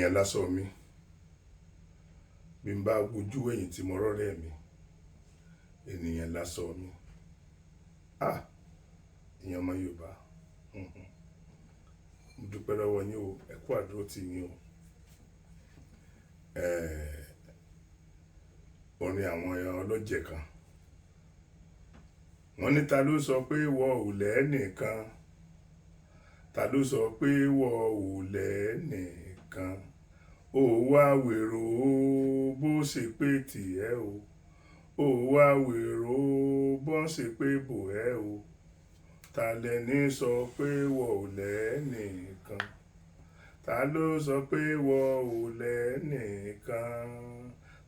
Ènìyàn lásọ mi. Bí n bá wojú ẹ̀yìn tí mo rọ́rẹ́ mi, ènìyàn lásọ mi. Ah! Ẹ̀yin ọmọ Yorùbá. Mo dúpẹ́ lọ́wọ́ yín o. Ẹ kú àdúró ti yín o. Orin àwọn ọlọ́jẹ̀ kan. Wọ́n ní ta ló sọ pé wọ ò lẹ́nìkan? Ta ló sọ pé wọ ò lẹ́nìkan? Ó wá wèrò ó bó ṣe pé tì ẹ́ o. Ó wá wèrò ó bó ṣe pé bò ẹ́ o. Ta lẹní sọ pé wọ ò lẹ́nìkan? Ta ló sọ pé wọ ò lẹ́nìkan?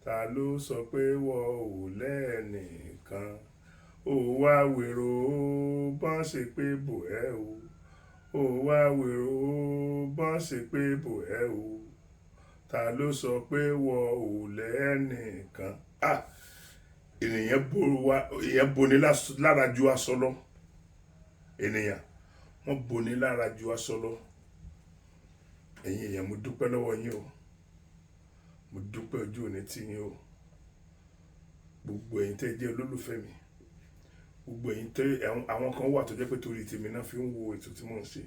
Ta ló sọ pé wọ ò lẹ́nìkan? Ó wá wèrò ó bó ṣe pé bò ẹ́ o. Ó wá wèrò ó bó ṣe pé bò ẹ́ o. Ta ló sọ pé wọ ò lẹ́nìkan? Ah! Ènìyàn bo wa, èèyàn boni lára ju aṣọ lọ. Ènìyàn, wọ́n boni lára ju aṣọ lọ. Ẹ̀yin èèyàn, mo dúpẹ́ lọ́wọ́ yín o. Mo dúpẹ́ ojú òní tí yín o. Gbogbo ẹ̀yin tí ẹ jẹ́ olólùfẹ́ mi. Gbogbo ẹ̀yin tí àwọn kan wà tó jẹ́ pé torí tèmi náà fi ń wo ètò tí mò ń ṣe.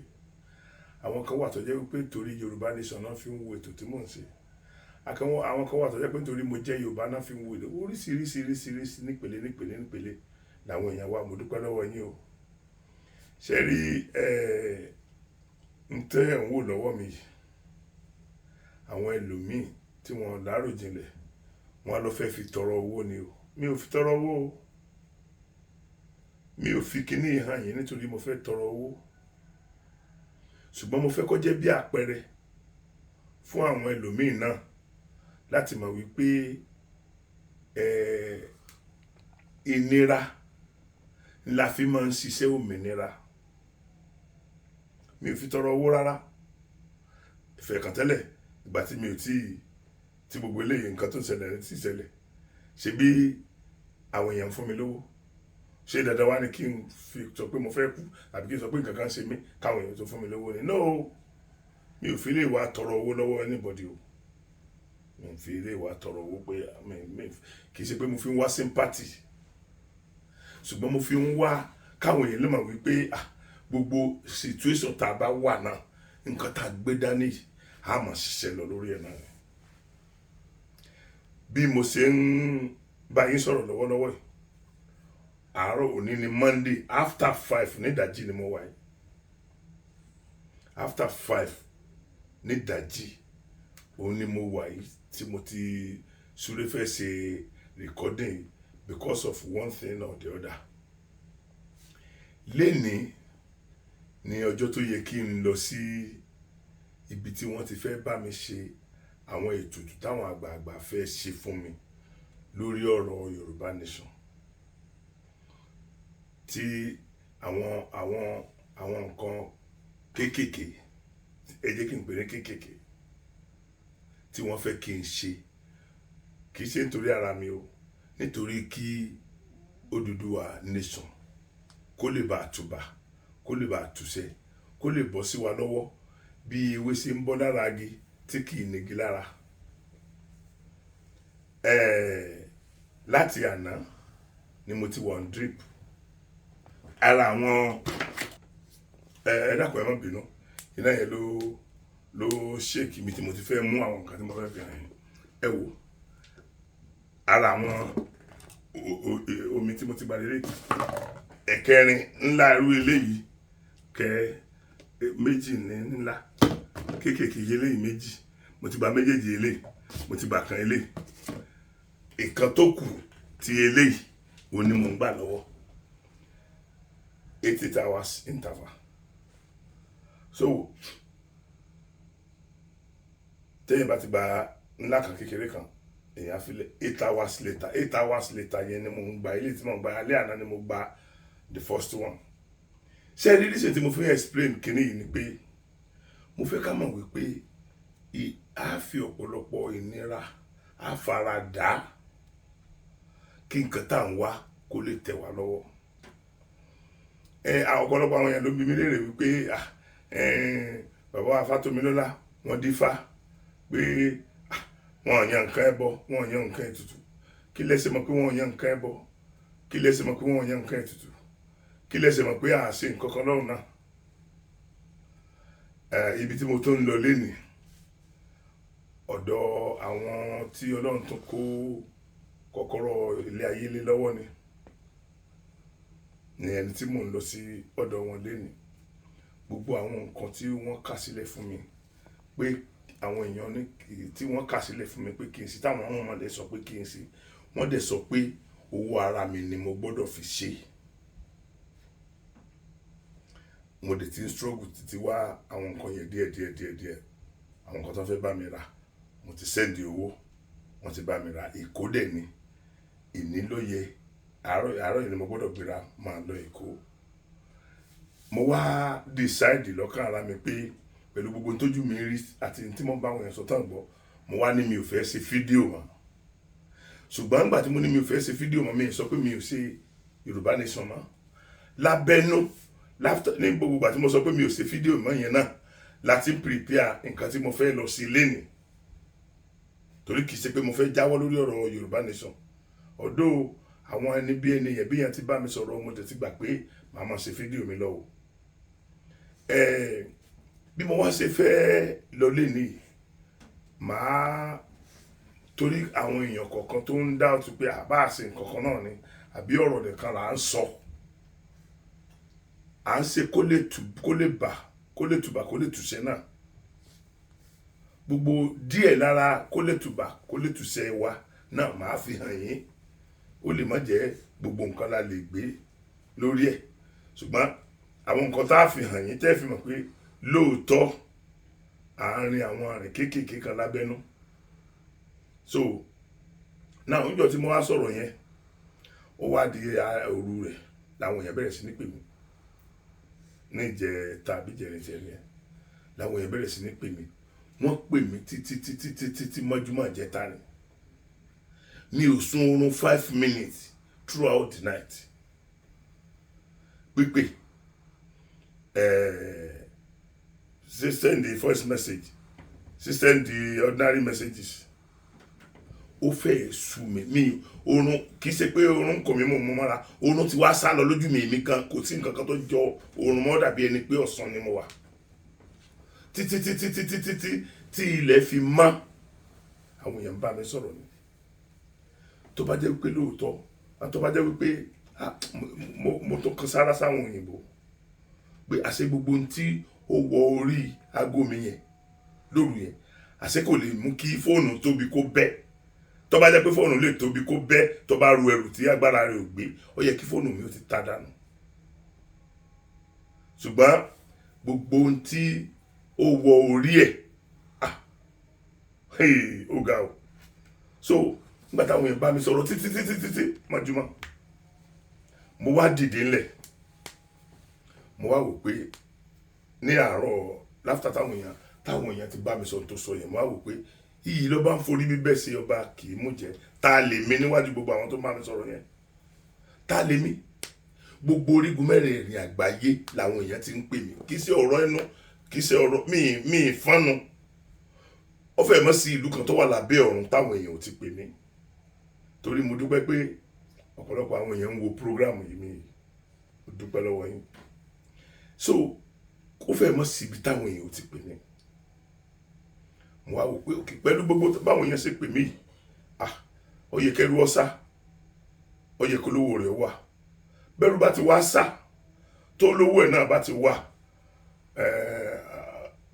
Àwọn kan wà tó jẹ́ wípé torí Yorùbá Nation náà fi ń wo ètò tí mò ń ṣe. Àwọn kan wà tó jẹ́ pé torí mo jẹ́ Yorùbá náà fi ń wo ètò. Oríṣiríṣi, nípele, nípele, nípele làwọn èèyàn wa. Mo dúpẹ́ lọ́wọ́ yín o. Ṣé rí, ń tẹ́ ẹ̀ ń wò lọ́wọ́ mi yìí? Àwọn ẹlòmíì tí wọ́n láròjinlẹ̀, wọ́n á lọ fẹ́ fi tọrọ owó ni o. Mi ò fi tọrọ owó o. Mi ò fi kíní hàn yín nítorí mo fẹ́ tọrọ owó. Ṣùgbọ́n mo fẹ́ kó jẹ́ bí àpẹẹrẹ fún àwọn ẹlòmíì náà láti mọ̀ wípé, ìnira la fi máa ń ṣiṣẹ́ òmìnira. Mi ò fi tọrọ owó rárá. Ìfẹ́ kan tẹ́lẹ̀, ìgbà tí mi ò tí, tí gbogbo eléyìí nǹkan tó ń ṣẹlẹ̀ tí ṣẹlẹ̀. Ṣé bí àwọn èèyàn ń fún mi lówó? Ṣé dandan wá ni kí n fi sọ pé mo fẹ́ kú àbí kí n sọ pé nǹkan kan ṣe mí káwọn èèyàn tó fún mi lówó ni? No! Mi ò fi lè wá tọrọ owó lọ́wọ́ anybody o. Mi ò fi lè wá tọrọ owó pé mi, kì í ṣe pé mo fi ń wá sympathy. Ṣùgbọ́n mo fi ń wá káwọn èèyàn lè mọ̀ wípé, ah, gbogbo situation tá a bá wà náà, nǹkan tá a gbé dání yìí, a máa ṣiṣẹ́ lọ lórí ẹ̀ náà ni. Bí mo ṣe ń bá yín sọ̀rọ̀ lọ́wọ́lọ́wọ́ yìí, àárọ̀ òní ni Monday, after 5 ní ìdájí ni mo wà yìí. After 5 ní ìdájí, òun ni mo wà yìí tí mo ti súré fẹ́ ṣe recording because of one thing or the other. Lénìí ní ọjọ́ tó yẹ kí n lọ sí ibi tí wọ́n ti fẹ́ bá mi ṣe àwọn ètùtù táwọn àgbààgbà fẹ́ ṣe fún mi lórí ọ̀rọ̀ Yorùbá Nation. Tí àwọn nǹkan kéékèèké, ẹ jẹ́ kí n pè ní kéékèèké, tí wọ́n fẹ́ kí n ṣe. Kì í ṣe nítorí ara mi o, nítorí kí Odùduwà Nation kó lè bá tùbà, kó lè bá tùṣẹ́, kó lè bọ́ sí wa lọ́wọ́ bí ewé ṣe ń bọ́ lára igi tí kì í nigi lára. Láti àná ni mo ti wà on drip. Ara àwọn, ẹ dákun, ẹ má bínú. Iná yẹn ló shake mi tí mo ti fẹ́ mú àwọn nǹkan tí mo fẹ́ fi hàn yín. Ẹ wò, ara àwọn omi tí mo ti gba lélẹ̀. Ẹ̀kẹrin ńlá irú eléyìí, kẹ méjì ní ńlá, kéékèèké eléyìí méjì. Mo ti gba méjèèjì eléyìí, mo ti gba kan eléyìí. Ìkan tó kù ti eléyìí, òun ni mò ń gbà lọ́wọ́. 8 hours interval. So, tẹ́yìn bá ti gba ńlá kan kékeré kan, èèyàn á fi lẹ̀ 8 hours later. 8 hours later yẹn ni mò ń gba eléyìí tí mò ń gba. Alẹ́ àná ni mo gba the first one. Ṣé ẹ rí reason tí mo fi ń explain kíní yìí ni pé mo fẹ́ ká mọ̀ wípé a fi ọ̀pọ̀lọpọ̀ ìnira, a fara dà kí nǹkan tá à ń wá kó lè tẹ̀ wá lọ́wọ́. Ẹ, ọ̀pọ̀lọpọ̀ àwọn èèyàn ló bi mí léèrè wípé, ah, bàbá wa Fátómilọ́lá, wọ́n dífá. Pé wọn ò yan nǹkan ẹbọ, wọn ò yan nǹkan ètùtù. Kí lẹ ṣe mọ̀ pé wọn ò yan nǹkan ẹbọ? Kí lẹ ṣe mọ̀ pé wọn ò yan nǹkan ètùtù? Kí lẹ ṣe mọ̀ pé à ṣe nǹkan kan lọ́rùn náà? Ibi tí mo tó ń lọ lénìí, ọ̀dọ̀ àwọn tí Ọlọ́run tún kó kọ́kọ́rọ́ ilé ayé lé lọ́wọ́ ni ẹni tí mò ń lọ sí ọ̀dọ̀ wọn lénìí. Gbogbo àwọn nǹkan tí wọ́n kà sílẹ̀ fún mi pé àwọn èèyàn ní tí wọ́n kà sílẹ̀ fún mi pé kí n ṣe, táwọn ọmọ lè sọ pé kí n ṣe, wọ́n dẹ̀ sọ pé owó ara mi ni mo gbọ́dọ̀ fi ṣe. Mo dẹ̀ ti ń struggle títí wá àwọn nǹkan yẹn díẹ̀ díẹ̀ díẹ̀ díẹ̀. Àwọn nǹkan tó fẹ́ bá mi rà, mo ti send owó, wọ́n ti bá mi rà. Èkó dẹ̀ ni, ìní ló yẹ, àárọ̀ àárọ̀ yìí ni mo gbọ́dọ̀ gbéra máa lọ Èkó. Mo wá decide lọ́kàn ara mi pé pẹ̀lú gbogbo ohun tójú mi rí àti ohun tí mo bá àwọn èèyàn sọ tán gbọ́, mo wá ní mi ò fẹ́ ṣe fídíò mọ́. Ṣùgbọ́n nígbà tí mo ní mi ò fẹ́ ṣe fídíò mọ́, mi ò sọ pé mi ò ṣe Yorùbá Nation mọ́. Lábẹ́nú, ní gbogbo ìgbà tí mo sọ pé mi ò ṣe fídíò mọ́ yẹn náà, láti prepare nǹkan tí mo fẹ́ lọ sí lénìí. Torí kì í ṣe pé mo fẹ́ jáwọ́ lórí ọ̀rọ̀ Yorùbá Nation. Although àwọn ẹni bí ẹni yẹn bí yẹn ti bá mi sọ̀rọ̀, mo tẹ̀ ti gbà pé màá máa ṣe fídíò mi lọ́wọ́. Bí mo wá ṣe fẹ́ lọ lénìí, màá torí àwọn èèyàn kọ̀ọ̀kan tó ń doubt pé àbá ṣe nǹkan kan náà ni, àbí ọ̀rọ̀ nìkan là ń sọ. À ń ṣe kó lè tù, kó lè bà, kó lè tùbà, kó lè tùṣẹ́ náà. Gbogbo díẹ̀ lára kó lè tùbà, kó lè tùṣẹ́ wa náà màá fi hàn yín. Ó lè má jẹ́ gbogbo nǹkan la lè gbé lórí ẹ̀. Ṣùgbọ́n àwọn nǹkan tá a fi hàn yín tẹ́ fi mọ̀ pé lóòótọ́ àárín àwọn àrìn kéékèèké kan lábẹ́nú. So now níjọ́ tí mo wá sọ̀rọ̀ yẹn, ó wá di òru rẹ̀ làwọn èèyàn bẹ̀rẹ̀ sí ní pè mí. Ní ìjẹta àbí ìjẹrin tí ẹni yẹn, làwọn èèyàn bẹ̀rẹ̀ sí ní pè mí. Wọ́n pè mí títí títí títí tí mọ́júmọ́ ìjẹta ni. Mi ò sùn oorun 5 minutes throughout the night. Pípé, send the voice message, send the ordinary messages. Ó fẹ́ sú mi, mi oorun kì í ṣe pé oorun kò mí mọ̀ mọ́ mọ́ra, oorun ti wá sá lọ lójú mi, èmi gan kò sí nǹkan kan tó jọ oorun mọ́, dàbí ẹni pé ọ̀sán ni mo wà. Títí títí títí títí tí ilẹ̀ fi mọ́, àwọn èèyàn bá mi sọ̀rọ̀ ni. Tó bá jẹ́ wípé lóòótọ́, tó bá jẹ́ wípé mo tó kan sára sáwọn òyìnbó pé àṣẹ gbogbo ohun tí ó wọ orí aago mi yẹn lóru yẹn, àṣẹ kò lè mú kí fóònù tóbi kó bẹ́. Tó bá jẹ́ pé fóònù lè tóbi kó bẹ́, tó bá ru ẹrù tí agbára rẹ̀ ò gbé, ó yẹ kí fóònù mi ó ti ta dànù. Ṣùgbọ́n gbogbo ohun tí ó wọ orí ẹ̀, ah, hey, ó ga o. So nígbà táwọn èèyàn bá mi sọ̀rọ̀ títí títí títí mọ́júmọ́, mo wá dìde ńlẹ̀, mo wá wò pé ní àárọ̀ láfítà táwọn èèyàn ti bá mi sọ tó sọ yẹn, mo wá wò pé iyì ló bá ń forí bíbẹ́ sí ọba kì í mú jẹ. Ta lè mi níwájú gbogbo àwọn tó bá mi sọ̀rọ̀ yẹn? Ta lè mi? Gbogbo orígun mẹ́rẹ̀ẹ̀rin àgbáyé làwọn èèyàn ti ń pè mí. Kì í ṣe ọ̀rọ̀ ẹnu, kì í ṣe ọ̀rọ̀ mi ìfánu. Ó fẹ́ mọ́ sí ìlú kan tó wà lábẹ́ ọ̀run táwọn èèyàn ò ti pè mí, torí mo dúpẹ́ pé ọ̀pọ̀lọpọ̀ àwọn èèyàn ń wo program yìí. Mi mo dúpẹ́ lọ́wọ́ yín. So ó fẹ́ mọ́ sí ibi táwọn èèyàn ò ti pè mí. Mo wá wò pé òkè pẹ̀lú gbogbo báwọn èèyàn ṣe pè mí, ah, ó yẹ kẹrù ọ̀sá, ó yẹ kó lówó rẹ̀ wà. Bẹ́rù bá ti wá sá, tó lówó ẹ̀ náà bá ti wà,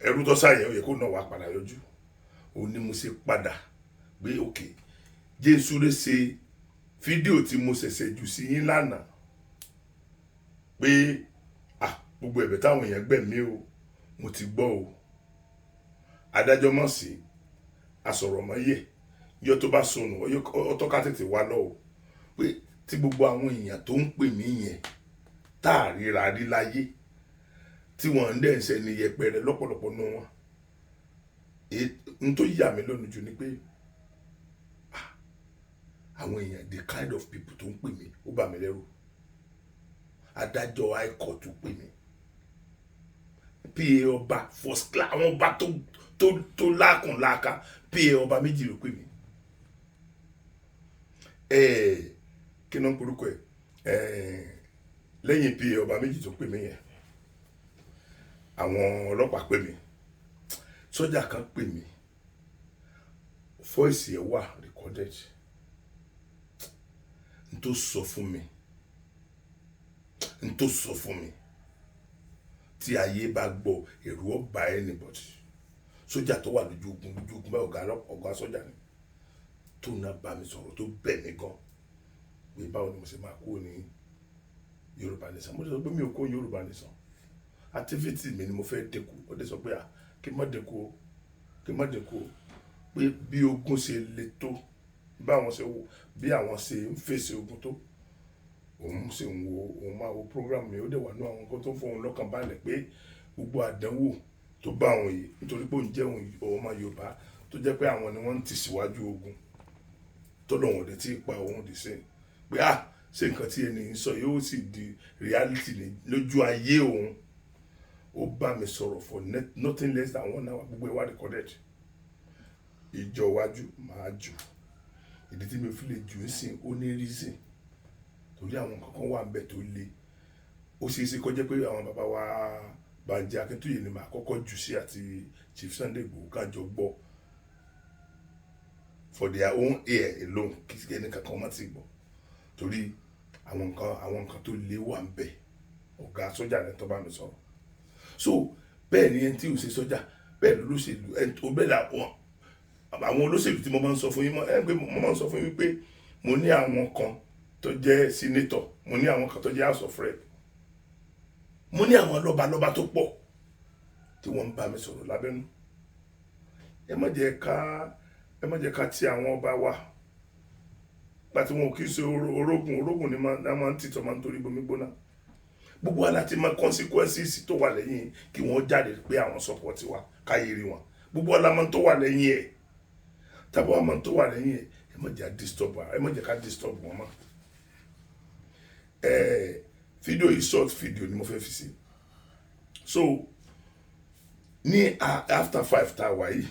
ẹrú tó sá yẹn, ó yẹ kó náà wà padà yọjú. Ó ní mo ṣe padà gbé òkè Jésù lè ṣe fídíò tí mo ṣẹ̀ṣẹ̀ jù sí yín lánàá pé ah, gbogbo ẹ̀bẹ̀ táwọn èèyàn gbẹ̀mí o, mo ti gbọ́ o. Adájọ́ mọ̀ sí asọ̀rọ̀mọ́yẹ̀ yọ tó bá sọnù, ọtọ́ ká tètè wá lọ o, pé tí gbogbo àwọn èèyàn tó ń pè mí yẹn tá a ríra rí láyé, tí wọ́n ń dẹ̀ ń sẹ́ni yẹpẹrẹ lọ́pọ̀lọpọ̀ nù wọn. N tó yà mí lónìí jù ni pé àwọn èèyàn, the kind of people tó ń pè mí, ó bà mí lẹ́rù. Adájọ́ high court pè mí. PA ọba first class, àwọn ọba tó lákùnláka, PA ọba méjì ló pè mí. Kí ló ń porúkọ ẹ? Lẹ́yìn PA ọba méjì tó pè mí yẹn, àwọn ọlọ́pàá pè mí, sọ́jà kan pè mí, voice ẹ̀ wà recorded. N tó sọ fún mi, n tó sọ fún mi, tí ayé bá gbọ́, ẹ̀rù ó bà anybody. Sójà tó wà lójú ogun, lójú ogun báyìí, ọ̀gá ọ̀gá sójà ni, tó náà bá mi sọ̀rọ̀, tó bẹ̀ mí gan pé báwo ni mo ṣe máa kúrò ní Yorùbá Nation. Mo sọ pé mi ò kó Yorùbá Nation, activity mi ni mo fẹ́ dínkù. Ó dẹ̀ sọ pé à, kí n má dínkù o, kí n má dínkù o, pé bí ogun ṣe le tó, báwọn ṣe wò, bí àwọn ṣe ń fèsì ogun tó, òun sì ń wo, òun máa wo program mi. Ó dẹ̀ wà ní àwọn nǹkan tó ń fún òun lọ́kàn balẹ̀ pé gbogbo àdánwò tó bá òun yìí, nítorí pé òun jẹ́ òun ọmọ Yorùbá tó jẹ́ pé àwọn ni wọ́n ń tì síwájú ogun, tó lọ́wọ́n dẹ̀ tí ì pa òun dì sí pé, ah, ṣé nǹkan tí ẹni ń sọ yóò sì di reality ní lójú ayé òun? Ó bá mi sọ̀rọ̀ for nothing less than one hour. Gbogbo ẹ̀ wá recorded. Ìjọ iwájú máa jù. Ìdí tí mi ò fi lè jù ú sìn, ó ní reason, torí àwọn nǹkan kan wà níbẹ̀ tó le. Ó ṣeé ṣe kó jẹ́ pé àwọn bàbá wa Bánjí Akíntóyè ni màá kọ́kọ́ jù sí àti Chief Sunday Igboho, kájọ gbọ́ for their own ear alone, kí ẹnì kankan má ti gbọ́, torí àwọn nǹkan tó le wà níbẹ̀. Ọ̀gá sójà ni tó bá mi sọ̀rọ̀. So bẹ́ẹ̀ ni ẹni tí ò ṣe sójà, bẹ́ẹ̀ ló lóṣèlú ẹni tó bẹ́ẹ̀ làwọn àwọn olóṣèlú tí mo máa ń sọ fún yín mọ́ ẹ pé mo máa ń sọ fún yín pé mo ní àwọn kan tó jẹ́ senator, mo ní àwọn kan tó jẹ́ House of Rep, mo ní àwọn lọ́balọ́ba tó pọ̀ tí wọ́n ń bá mi sọ̀rọ̀ lábẹ́nú. Ẹ má jẹ́ ká ti àwọn ọba wa gba tí wọn ò kí ń ṣe orógùn. Orógùn ni máa ń tìtọ́, máa ń torí bomi gbóná. Gbogbo wa láti mọ consequences tó wà lẹ́yìn kí wọ́n jáde pé àwọn support wa káyé rí wọn. Gbogbo wa la mọ̀ tó wà lẹ́yìn ẹ̀. Tàbí wàá mọ̀ tó wà lẹ́yìn ẹ̀, ẹ má jẹ́ disturb, ẹ má jẹ́ ká disturb wọn mọ́. Fídíò yìí, short video ni mo fẹ́ fi sí. So ní after 5 tá a wà yìí,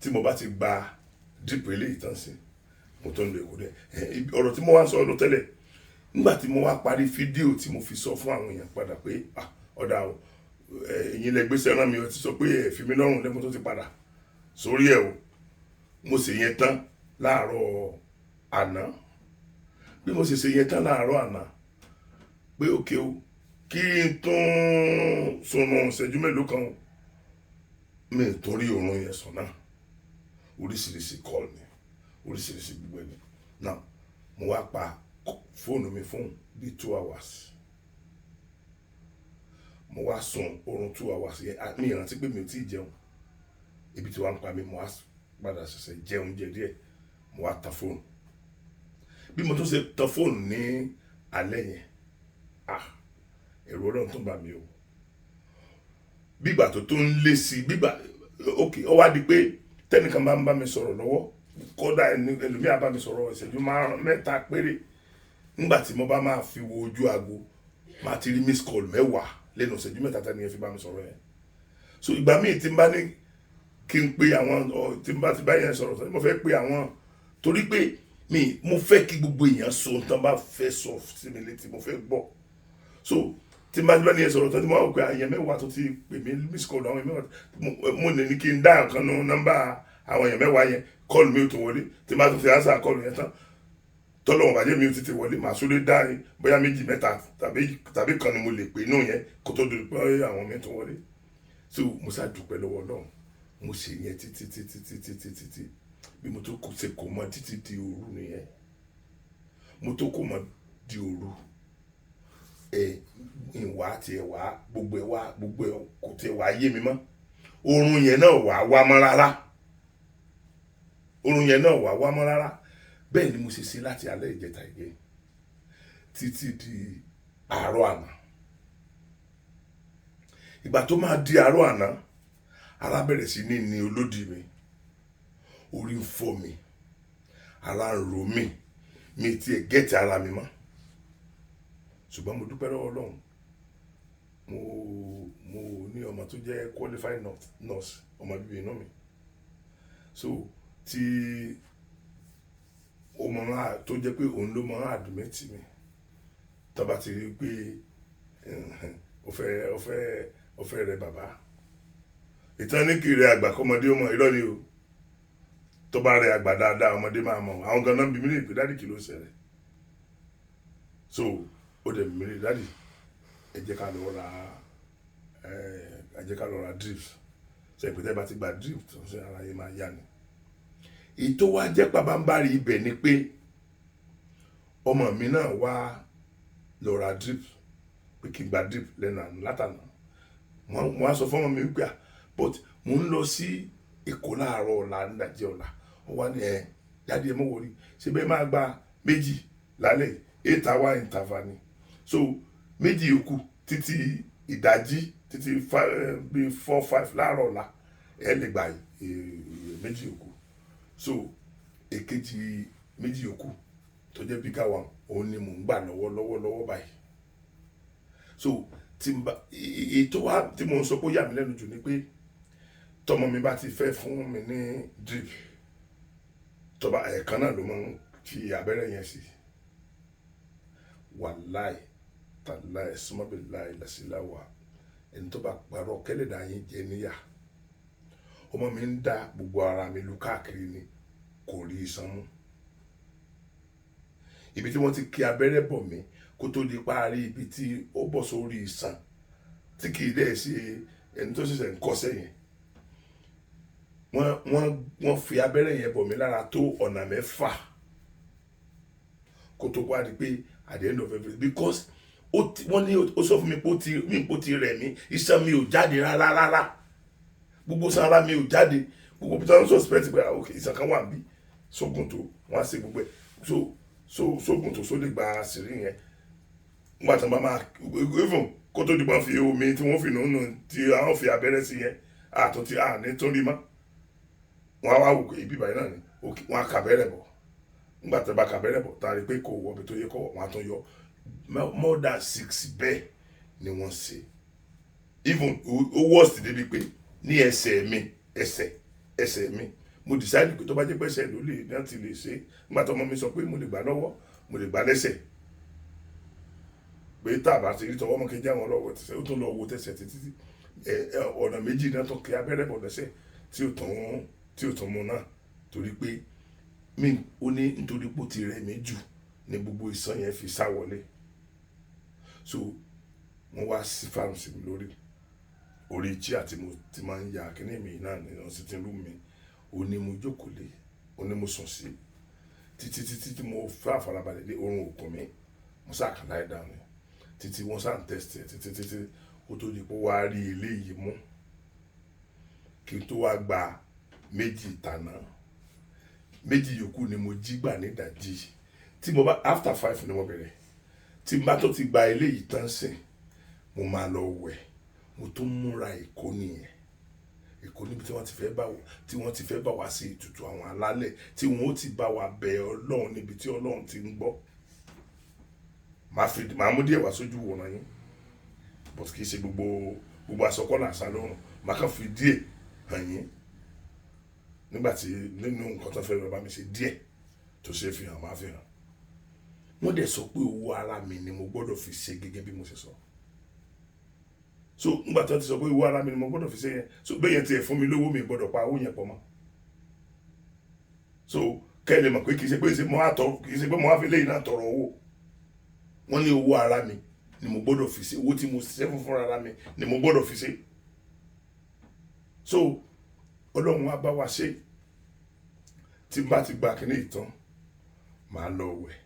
tí mo bá ti gba drip eléyìí tán sí, mo tó ń lo èkó dẹ. Ọ̀rọ̀ tí mo wá ń sọ ọdún tẹ́lẹ̀, nígbà tí mo wá parí fídíò tí mo fi sọ fún àwọn èèyàn padà pé, ah, ọ̀dà o, ẹ̀yin lẹ gbéṣẹ́ rán mi, o ti sọ pé ẹ fi mí lọ́rùn lẹ́kùn tó ti padà sórí ẹ̀ o. Mo sì yẹn tán láàárọ̀ àná. Bí mo sì ṣe yẹn tán láàárọ̀ àná pé òkè o, kí n tún sùnù ìṣẹ́jú mélòó kan o, mi ò torí oorun yẹn sùn náà. Oríṣiríṣi call ni, oríṣiríṣi gbogbo ẹni náà. Mo wá pa fóònù mi fún bíi 2 hours. Mo wá sùn oorun 2 hours yẹn. Mi ìrántí pé mi ò tí ì jẹun, ibi tí wàá ń pa mi. Mo wá padà ṣẹ̀ṣẹ̀ jẹun jẹ díẹ̀, mo wá tan fóònù. Bí mo tún ṣe tan fóònù ní alẹ́ yẹn, ah, ẹ̀rù Ọlọ́run tó bà mí o. Bígbà tó ń lé sí bígbà, ok, ó wá di pé tẹnìkan bá ń bá mi sọ̀rọ̀ lọ́wọ́, kódà ẹlòmíà bá mi sọ̀rọ̀ ìṣẹ́jú márùn mẹ́ta péré, nígbà tí mo bá máa fi wo ojú aago, máa ti rí miss call 10 lẹ́nu ìṣẹ́jú 3 tani yẹn fi bá mi sọ̀rọ̀ yẹn. So ìgbà míì tí n bá ní kí n pe àwọn tí n bá ti bá yẹn sọ̀rọ̀, mo fẹ́ pe àwọn, torí pé mi mo fẹ́ kí gbogbo èèyàn sọ ohun tán bá fẹ́ sọ sí mi létí, mo fẹ́ gbọ́. So tí n bá ti bá ní yẹn sọ̀rọ̀ tán, tí mo wá wò pé àyàn 10 tó ti pè mí, miss call àwọn èèyàn 10, mo lè ní kí n dá nǹkan nu nọ́mbà àwọn èèyàn 10 yẹn, call mi ò tó wọlé. Tí n bá tún fi answer call yẹn tán, tọ́lọ́wọ̀n bàjẹ́ mi ò tètè wọlé, màá sáré dá bóyá méjì, mẹ́ta tàbí kan ni mo lè pè inú yẹn kó tó di pé àwọn mi tó wọlé. So mo ṣáà dúpẹ́ lọ́wọ́ Ọlọ́run. Mo ṣe yẹn títí títí títí títí tí bí mo tó ṣe kò mọ títí di òru nìyẹn. Mo tó kò mọ di òru ẹ, ìwà tiẹ̀ wá, gbogbo ẹ̀ wá, gbogbo ẹ̀ kò tiẹ̀ wá yé mi mọ́. Oorun yẹn náà wà wá mọ́ rárá, oorun yẹn náà wà wá mọ́ rárá. Bẹ́ẹ̀ ni mo ṣe ṣe láti alẹ́ ìjẹta ìgé títí di àárọ̀ àná. Ìgbà tó máa di àárọ̀ àná, ara bẹ̀rẹ̀ sí ní olódì mi, orí ń fọ́ mi, ara ń ro mí, mi tiẹ̀ get ara mi mọ́. Ṣùgbọ́n mo dúpẹ́ lọ́wọ́ Ọlọ́run. Mo ní ọmọ tó jẹ́ qualified nurse, ọmọ bíbí inú mi. So tí ó mọ tó jẹ́ pé òun ló mọ admit mi tó bá ti rí pé ó fẹ́ rẹ bàbá. Ìtàn ní kiri àgbà kọ́mọdé ó mọ̀, irọ́ ni o. Tó bá rẹ àgbà dáadáa, ọmọdé máa mọ̀. Àwọn ganan bí mi lè pè, "Daddy, kí ló ṣẹlẹ̀?" So ó dẹ̀ bí mi lè, "Daddy, ẹ jẹ́ ká lọ ra drips." Ṣe ìpè bá ti gba drip tó ń ṣe ara yẹn máa yá ni. Èyí tó wá jẹ́ pabambarì ibẹ̀ ni pé ọmọ mi náà wá lọ ra drip pé kí n gba drip lẹ́nu àná látànà. Mo wá sọ fún ọmọ mi wípé, "Ah, but mo ń lọ sí Èkó láàárọ̀ ọ̀la, nídàjí ọ̀la." Ó wá ní, "Ẹ jáde, ẹ mọ̀ wọlé, ṣe bẹ́ẹ̀ máa gba méjì lálẹ́, 8 hour interval ni, so méjì yòókù títí ìdájí, títí bíi 4, 5 láàárọ̀ ọ̀la, ẹ lè gba méjì yòókù." So èkejì méjì yòókù tó jẹ́ bigger one, òun ni mò ń gbà lọ́wọ́ lọ́wọ́ lọ́wọ́ báyìí. So tí n bá ètò wa tí mo ń sọ pé ó yà mí lẹ́nu jù ni pé tọmọ mi bá ti fẹ́ fún mi ní drip, tọba ẹ̀ẹ̀kan náà ló máa ń fi abẹ́rẹ́ yẹn sí. Wàláì tàláì sọmọbìláì làṣìláwà, ẹni tó bá parọ́ kẹ́lẹ́dà yín jẹ níyà. Ọmọ mi ń dá gbogbo ara mi lu káàkiri ni, kò rí iṣan mú. Ibi tí wọ́n ti kí abẹ́rẹ́ bọ̀ mí kó tó di parí, ibi tí ó bọ̀ sórí iṣan tí kì í dẹ̀ ṣe ẹni tó ṣẹ̀ṣẹ̀ ń kọ́ṣẹ́ yẹn, wọ́n fi abẹ́rẹ́ yẹn bọ̀ mí lára tó ọ̀nà 6 kó tó wá di pé at the end of everything, because ó ti wọ́n ní ó sọ fún mi pé ó ti mí pé ó ti rẹ̀ mí, iṣan mi ò jáde rárá rárá, gbogbo iṣan ara mi ò jáde. Gbogbo bí wọ́n suspect pé, ah, ok, iṣan kan wà níbí sógun tó wọ́n á ṣe gbogbo ẹ̀, so sógun tó só lè gba sírí yẹn. Nígbà tí wọ́n bá máa even kó tó di pọ́n fi omi tí wọ́n fi nù nù tí àwọn fi abẹ́rẹ́ sí yẹn, àtúntì àní tó rí mọ́, wọ́n á wá wò pé ibi báyìí náà ni, ok, wọ́n á kàbẹ́rẹ́ bọ̀. Nígbà tí wọ́n bá kàbẹ́rẹ́ bọ̀, tá a rí pé kò wọ ibi tó yẹ kó wọ̀, wọ́n á tún yọ. More than six bẹ́ẹ̀ ni wọ́n ṣe. Even ó worst débi pé ní ẹsẹ̀ mi, ẹsẹ̀ mi, mo decide pé tó bá jẹ́ pé ẹsẹ̀ ló lè náà ti lè ṣe. Nígbà tó ọmọ mi sọ pé mo lè gbà lọ́wọ́, mo lè gbà lẹ́sẹ̀, pé tá a bá ti rí tọwọ́ mọ́ kí n jẹ́ àwọn lọ́wọ́ tẹ̀sẹ̀, ó tún lọ wo tẹ̀sẹ̀ títí ẹ ẹ ọ̀nà méjì náà tó kí abẹ́rẹ́ bọ̀ lẹ́sẹ̀ tí ò tún mú náà, torí pé mi ó ní nítorí pé ó ti rẹ̀ mí jù ní gbogbo iṣan yẹn fi sá wọlé. So wọ́n wá sí fan sí mi lórí orí chair tí mo ti máa ń ya kíní mi náà nínú sitting room mi. Ó ní mo jókòó lé, ó ní mo sùn sí títí títí tí mo fẹ́ àfarabalẹ̀ dé oorun òkun mi. Mo sá kàn láì dáhùn títí wọ́n sá ń test ẹ̀ títí títí kó tó di pé wàá rí eléyìí mú kí n tó wá gba méjì ìtànà. Méjì yòókù ni mo jí gbà ní ìdajì tí mo bá after 5 ni mo bẹ̀rẹ̀. Tí n bá tó ti gba eléyìí tán sìn, mo máa lọ wẹ̀, mo tún múra Èkó nìyẹn. Èkó níbi tí wọ́n ti fẹ́ bá wa ṣe ètùtù àwọn alálẹ̀, tí wọ́n ó ti bá wa bẹ Ọlọ́run níbi tí Ọlọ́run ti ń gbọ́. Màá mú díẹ̀ wá sójú wòran yín, but kì í ṣe gbogbo gbogbo aṣọ kọ́ là ń sá lọ́rùn. Màá kàn fi díẹ̀ hàn yín nígbà tí nínú nǹkan tó fẹ́ lọ bá mi ṣe, díẹ̀ tó ṣe fi hàn, máa fi hàn. Wọ́n dẹ̀ sọ pé owó ara mi ni mo gbọ́dọ̀ fi ṣe, gẹ́gẹ́ bí mo ṣe sọ. So nígbà tó ti sọ pé owó ara mi ni mo gbọ́dọ̀ fi ṣe yẹn, so bẹ́ẹ̀ yẹn tiẹ̀ fún mi lówó, mi gbọ́dọ̀ pa owó yẹn pọ̀ mọ́. So kẹ́ ẹ lè mọ̀ pé kì í ṣe pé mo wá fi léyìn náà tọrọ owó. Wọ́n ní owó ara mi ni mo gbọ́dọ̀ fi ṣe, owó tí mo ṣiṣẹ́ fún fúnra ara mi ni mo gbọ́dọ̀ fi ṣe. So Ọlọ́run á bá wa ṣe. Tí n bá ti gba kíní ìtàn, màá lọ wẹ̀.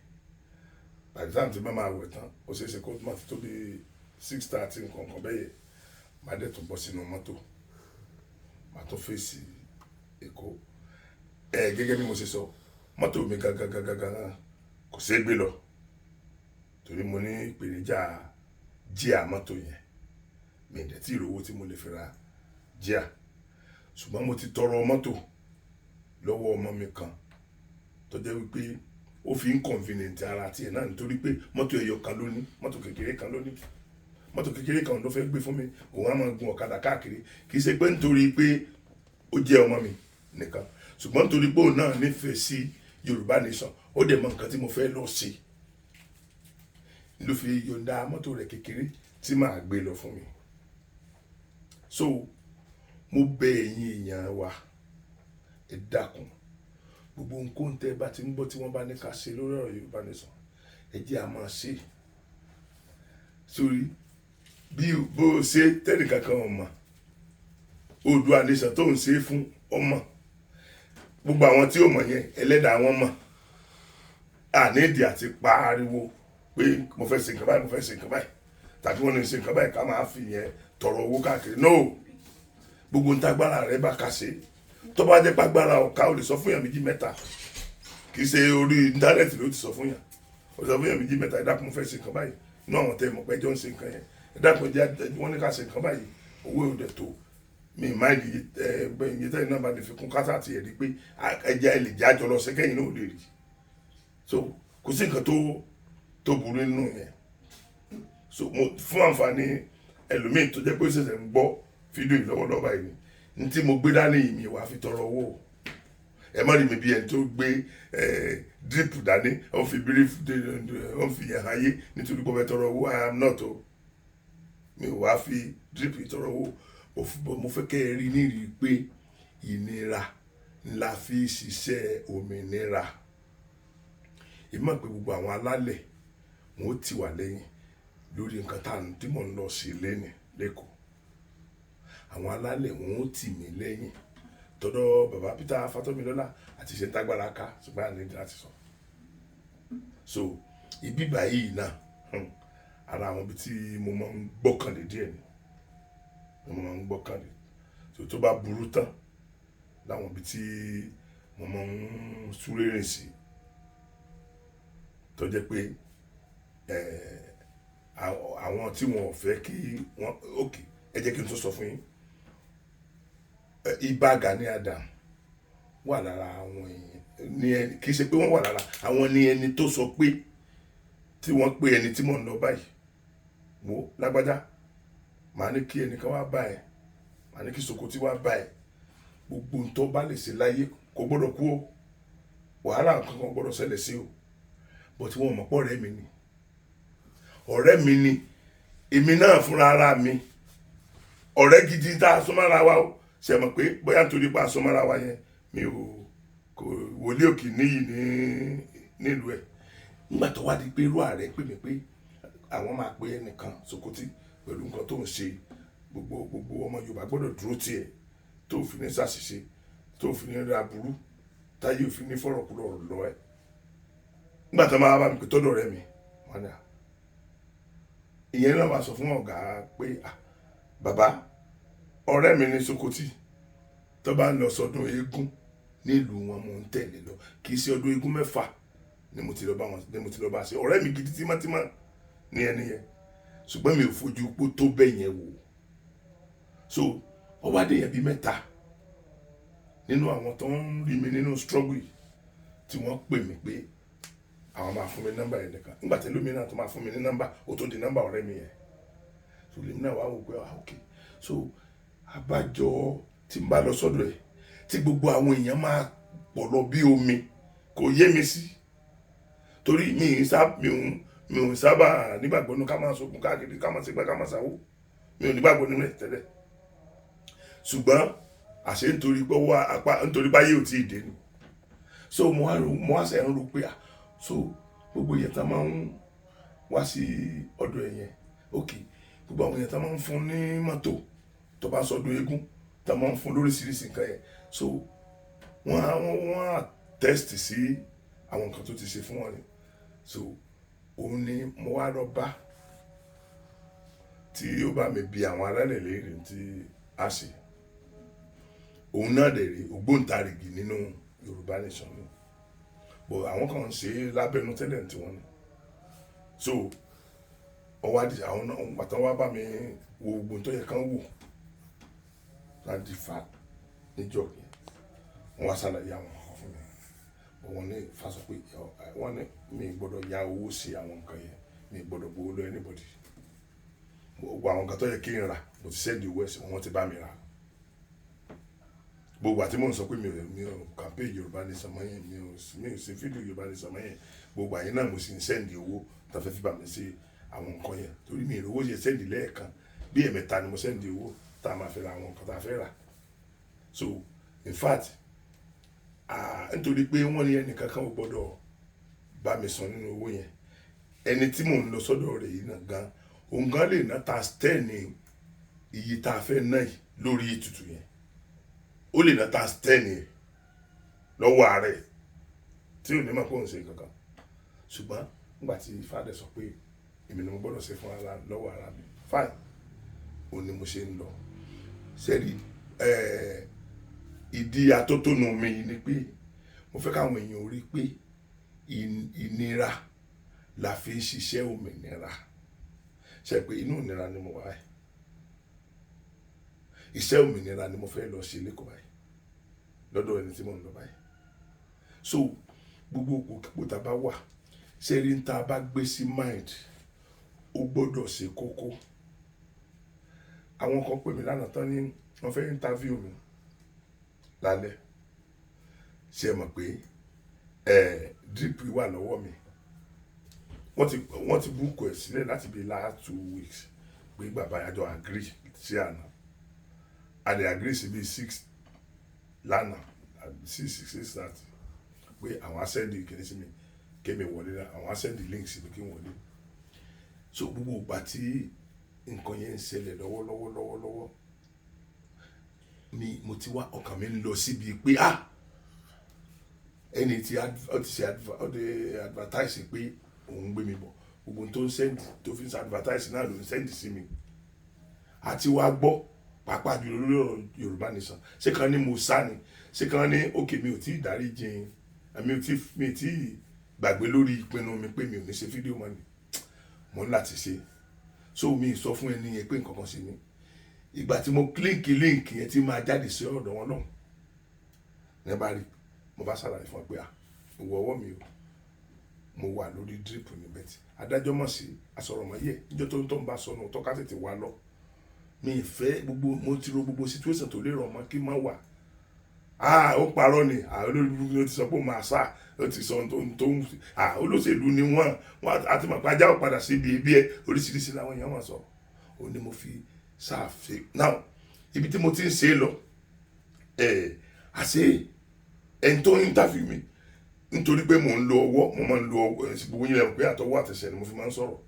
By the time tí n bá máa wẹ̀ tán, ó ṣeé ṣe kó má ti tó bí 6:30, nǹkan kan bẹ́ẹ̀ yẹ. Màá dẹ̀ tún bọ́ sínú mọ́tò, màá tún fèsì Èkó. Ẹ gẹ́gẹ́ bí mo ṣe sọ, mọ́tò mi gangan gangan gangan kò ṣeé gbé lọ torí mo ní ìpèníjà jíà mọ́tò yẹn. Mi ì dẹ̀ tí ì rówó tí mo lè fi ra jíà, ṣùgbọ́n mo ti tọrọ mọ́tò lọ́wọ́ ọmọ mi kan tó jẹ́ wípé ó fi ń convenient ara tiẹ̀ náà, nítorí pé mọ́tò ẹyọ kan ló ní, mọ́tò kékeré kan ló ní. Mọ́tò kékeré kan ló fẹ́ gbé fún mi, òun á máa gun ọ̀kadà káàkiri. Kì í ṣe pé nítorí pé ó jẹ́ ọmọ mi nìkan, ṣùgbọ́n nítorí pé òun náà nífẹ̀ẹ́ sí Yorùbá Nation, ó dẹ̀ mọ nǹkan tí mo fẹ́ lọ ṣe, ló fi yọ̀ǹda mọ́tò rẹ̀ kékeré tí màá gbé lọ fún mi. So mo bẹ̀ ẹ̀yin èèyàn wa, ẹ dákun, gbogbo ohunkóhun tẹ́ ẹ bá ti ń gbọ́ tí wọ́n bá ní ká ṣe lórí ọ̀rọ̀ Yorùbá Nation, ẹ jẹ́ a máa ṣe. Sórí bí bó o ṣe tẹ́nìkan kan ò mọ̀, Oòduà Nation tó ń ṣe fún ọmọ, gbogbo àwọn tí ò mọ̀ yẹn, ẹlẹ́dàá wọn mọ̀. Àníìdí àti pariwo pé mo fẹ́ ṣe nǹkan báyìí, mo fẹ́ ṣe nǹkan báyìí, tàbí wọ́n ní ṣe nǹkan báyìí, ká máa fi yẹn tọrọ owó káàkiri. No, gbogbo ń tagbára rẹ bá ká ṣe. Tó bá jẹ́ pàgbára ọ̀ka, ò lè sọ fún yàn méjì mẹ́ta. Kì í ṣe orí íńtánẹ́ẹ̀tì ló ti sọ fún yàn, ó sọ fún yàn méjì mẹ́ta, ẹ dákun, mo fẹ́ ṣe nǹkan báyìí. Inú àwọn tẹ́ mọ̀ pé ẹjọ́ ń ṣe nǹkan yẹn, ẹ dákun, jẹ́ wọ́n ní ká ṣe nǹkan báyìí, owó ò dẹ̀ tó mi máìlì ẹ iye tẹ́yìn náà bá lè fi kún kátà àti ẹ̀rí pé ẹja ẹ lè jájọ lọ sí kẹ́yìn náà ò lè rí. So kò sí nǹkan tó burú nínú yẹn. So mo fún àǹfààní ẹlòmíì tó jẹ́ pé ó ṣẹ̀ṣẹ̀ ń gbọ́ fídíò yìí lọ́wọ́lọ́wọ́ báyìí ni, ní tí mo gbé dání yìí, mi wàá fi tọrọ owó. Ẹ má rí mi bí ẹni tó gbé drip dání, ó fi brief, ó fi yẹn ayé nítorí pé ó fẹ́ tọrọ owó. I am not o. Mi ò wá fi drip yìí tọrọ owó. Mo fẹ́ kẹ́ ẹ rí nírìí pé ìnira ńlá fi ṣiṣẹ́ òmìnira. Èmi mọ̀ pé gbogbo àwọn alálẹ̀ wọn ó ti wà lẹ́yìn lórí nǹkan tá à ń tí mò ń lọ sí lẹ́nìí lẹ́kọ̀ọ́. Àwọn alálẹ̀ wọn ó tì mí lẹ́yìn tọ́dọ̀ bàbá Peter Fatomilola àti ṣe tágbára ká, ṣùgbọ́n àní láti sọ. So ibi báyìí náà, ara àwọn ibi tí mo máa ń gbọ́kànlé díẹ̀ ni mo máa ń gbọ́kànlé. So tó bá burú tán, láwọn ibi tí mo máa ń súré rìn sí, tó jẹ́ pé àwọn tí wọn ò fẹ́ kí wọ́n, ok, ẹ jẹ́ kí n tún sọ fún yín. Ìbà Gani Adams wà lára àwọn èèyàn ní ẹni, kì í ṣe pé wọ́n wà lára àwọn ní ẹni tó sọ pé tí wọ́n pé ẹni tí mò ń lọ báyìí, wo lágbájá, màá ní kí ẹnìkan wá bá ẹ, màá ní kí Sokoti wá bá ẹ, gbogbo ohun tó bá lè ṣe láyé, kò gbọ́dọ̀ kú o, wàhálà kankan gbọ́dọ̀ ṣẹlẹ̀ sí o. But wọn mọ̀ pé ọ̀rẹ́ mi ni, ọ̀rẹ́ mi ni. Èmi náà fúnra ara mi, ọ̀rẹ́ gidi tá a súnmọ́ra wa o, ṣe mọ̀ pé bóyá nítorí pé a súnmọ́ra wa yẹn, mi ò kò wòlíì òkì níyì ní nílùú ẹ̀. Nígbà tó wá di pé irú ààrẹ pè mí pé àwọn máa pe ẹnìkan Sokoti pẹ̀lú nǹkan tó ń ṣe, gbogbo ọmọ Yorùbá gbọ́dọ̀ dúró tiẹ̀, tó fi ní ṣàṣìṣe, tó fi ní ra burú, táyé òfin ní fọ̀rọ̀kúrọ̀ lọ ẹ̀. Nígbà tó máa bá mi pé tọ́dọ̀ rẹ mi, wọn ni à ìyẹn náà wàá sọ fún ọ̀gá pé, "Ah, bàbá, ọ̀rẹ́ mi ní Sokoti, tó bá ń lọ sọdún eégún nílùú wọn, mò ń tẹ̀lé lọ. Kì í ṣe ọdún eégún 6 ni mo ti lọ bá wọn, ni mo ti lọ bá ṣe." Ọ̀rẹ́ mi gidi tímọ́tímọ́ ní ẹni yẹn, ṣùgbọ́n mi ò fojú pó tó bẹ́ẹ̀ yẹn wò. So ó wá dé yẹn bíi mẹ́ta nínú àwọn tó ń rí mi nínú struggle yìí tí wọ́n pè mí pé àwọn máa fún mi nọ́mbà yẹn nìkan. Nígbà tí ẹlòmíràn tó máa fún mi ní nọ́mbà, ó tó di nọ́mbà ọ̀rẹ́ mi yẹn. So lèmi náà wá wò pé, ah, ok. So abájọ tí n bá lọ sọ́dọ̀ ẹ̀ tí gbogbo àwọn èèyàn máa pọ̀ lọ bí omi, kò yé mi sí, torí mi ò sábà nígbàgbọ́ nínú ká máa sọkún káàkiri, ká máa ṣe gbá, ká máa ṣàwó. Mi ò nígbàgbọ́ nínú ẹ̀ tẹ́lẹ̀, ṣùgbọ́n àṣé nítorí pé wá apá, nítorí báyé ò tí ì dé ni. So mo wá sẹ̀ ń ro pé, ah, so gbogbo èèyàn tá máa ń wá sí ọ̀dọ̀ ẹ̀ yẹn, ok, gbogbo àwọn èèyàn tá máa ń fún ní mọ́tò tó bá sọdún eégún, tá máa ń fún lóríṣiríṣi nǹkan yẹn, so wọ́n á test sí àwọn nǹkan tó ti ṣe fún wọn ni. So òun ni mo wá lọ bá tí ó bá mi bi àwọn alálẹ̀ léèrè tí a ṣe. Òun náà dẹ̀ rí ògbóǹtarìgì nínú Yorùbá Nation ni, but àwọn kan ń ṣe é lábẹ́nú tẹ́lẹ̀ tí wọ́n ní. So ọwọ́ àdì àwọn náà pàtó wá bá mi wo gbogbo tó yẹ kán wò láti fa níjọ́ yẹn, wọ́n wá ṣàlàyé àwọn nǹkan fún mi. But wọ́n ní fa sọ pé wọ́n ní mi gbọ́dọ̀ ya owó sí àwọn nǹkan yẹn, mi gbọ́dọ̀ gbowó lọ anybody. Gbogbo àwọn nǹkan tó yẹ kí n rà, mo ti send owó ẹ̀ sí wọn, wọ́n ti bá mi rà. Gbogbo àti mò ń sọ pé mi ò campaign Yorùbá Nation mọ́ yẹn, mi ò ṣe fídíò Yorùbá Nation mọ́ yẹn, gbogbo àyẹn náà mo sì ń send owó tó fẹ́ fi bá mi ṣe àwọn nǹkan yẹn, torí mi ìrówó yẹn send lẹ́ẹ̀kan. Bí ẹ̀mẹ́ta ni mo send owó tá a máa fi ra àwọn nǹkan tá a fẹ́ rà. So in fact, nítorí pé wọ́n ní ẹnìkan kan ò gbọ́dọ̀ bá mi san nínú owó yẹn, ẹni tí mò ń lọ sọ́dọ̀ rẹ̀ yìí náà gan, òun gan lè ná times 10 ní iye tá a fẹ́ ná yìí lórí ètùtù yẹn. Ó lè ná times 10 yẹn lọ́wọ́ ààrẹ tí ò ní mọ̀ pé òun ṣe kankan. Ṣùgbọ́n nígbà tí Ifá dẹ̀ sọ pé èmi ni mo gbọ́dọ̀ ṣe fún ara lọ́wọ́ ara mi, fine, òun ni mo ṣe ń lọ sẹ́rí. Ìdí atótónu mi ni pé mo fẹ́ káwọn èèyàn rí pé ìnira la fi ń ṣiṣẹ́ òmìnira. Ṣe pé inú ìnira ni mo wà báyìí, iṣẹ́ òmìnira ni mo fẹ́ lọ ṣe lẹ́kọ̀ọ́ báyìí lọ́dọ̀ ẹni tí mò ń lọ báyìí. So gbogbo òpópó tá a bá wà, ṣe rí n tá a bá gbé sí mind, ó gbọ́dọ̀ ṣe kókó. Àwọn kan pè mí lánàá tán ní wọ́n fẹ́ interview mi lálẹ́. Ṣe mọ̀ pé drip wà lọ́wọ́ mi? Wọ́n ti book ẹ̀ sílẹ̀ láti bí last 2 weeks pé bàbá àjọ agree sí àná, a lè agree sí bí 6 lánàá, 6, 6:30, pé àwọn á send kìíní sí mi kémi wọlé náà, àwọn á send link sí mi kí n wọlé. So gbogbo ìgbà tí nǹkan yẹn ń ṣẹlẹ̀ lọ́wọ́lọ́wọ́ lọ́wọ́lọ́wọ́ mi, mo ti wá ọkàn mi ń lọ síbi pé, ah, ẹni tí ó ti ṣe ó ti advertise pé òun gbé mi bọ̀, gbogbo ohun tó ń send, tó fi ń ṣe advertise náà ló ń send sí mi. Àti wá gbọ́, pàápàá jùlọ lórí ọ̀rọ̀ Yorùbá Nation, ṣé kan ní mo sá ni, ṣé kan ní òkè mi ò tí ì dárí jìn, mi ò tí ì gbàgbé lórí ìpinnu mi pé mi ò ní ṣe fídíò mọ́ ni mo ń láti ṣe. So mi sọ fún ẹni yẹn pé nǹkan kan ṣe mí. Ìgbà tí mo click link yẹn tí máa jáde sí ọ̀dọ̀ wọn náà ní bá rí, mo bá ṣàlàyé fún ọ pé, à, ìwọ ọwọ́ mi o, mo wà lórí drip níbẹ̀ tí adájọ́ mọ̀ sí asọ̀rọ̀mọ́yẹ̀ níjọ́ tó ń bá sọnù tọ́ka tètè wá lọ. Mi ì fẹ́ gbogbo, mo ti ro gbogbo situation tó lè rọ̀ mọ́ kí n má wà. Ah, ó parọ́ ni. Ah, olórí burúkú ni. Ó ti sọ pé ó máa sá, ó ti sọ ohun tó ń, ah, olóṣèlú ni wọ́n. Wọ́n àti mọ̀ pé ajá ò padà síbi ibi ẹ. Oríṣiríṣi làwọn èèyàn máa sọ. Ó ní mo fi sáàfin now ibi tí mo ti ń ṣe é lọ ẹ̀, àṣé ẹni tó ń interview mi, nítorí pé mò ń lo ọwọ́, mo máa ń lo ọwọ́, gbogbo yín lẹ́nu pé àtọwọ́ àtẹsẹ̀ ni mo fi máa ń sọ̀rọ̀.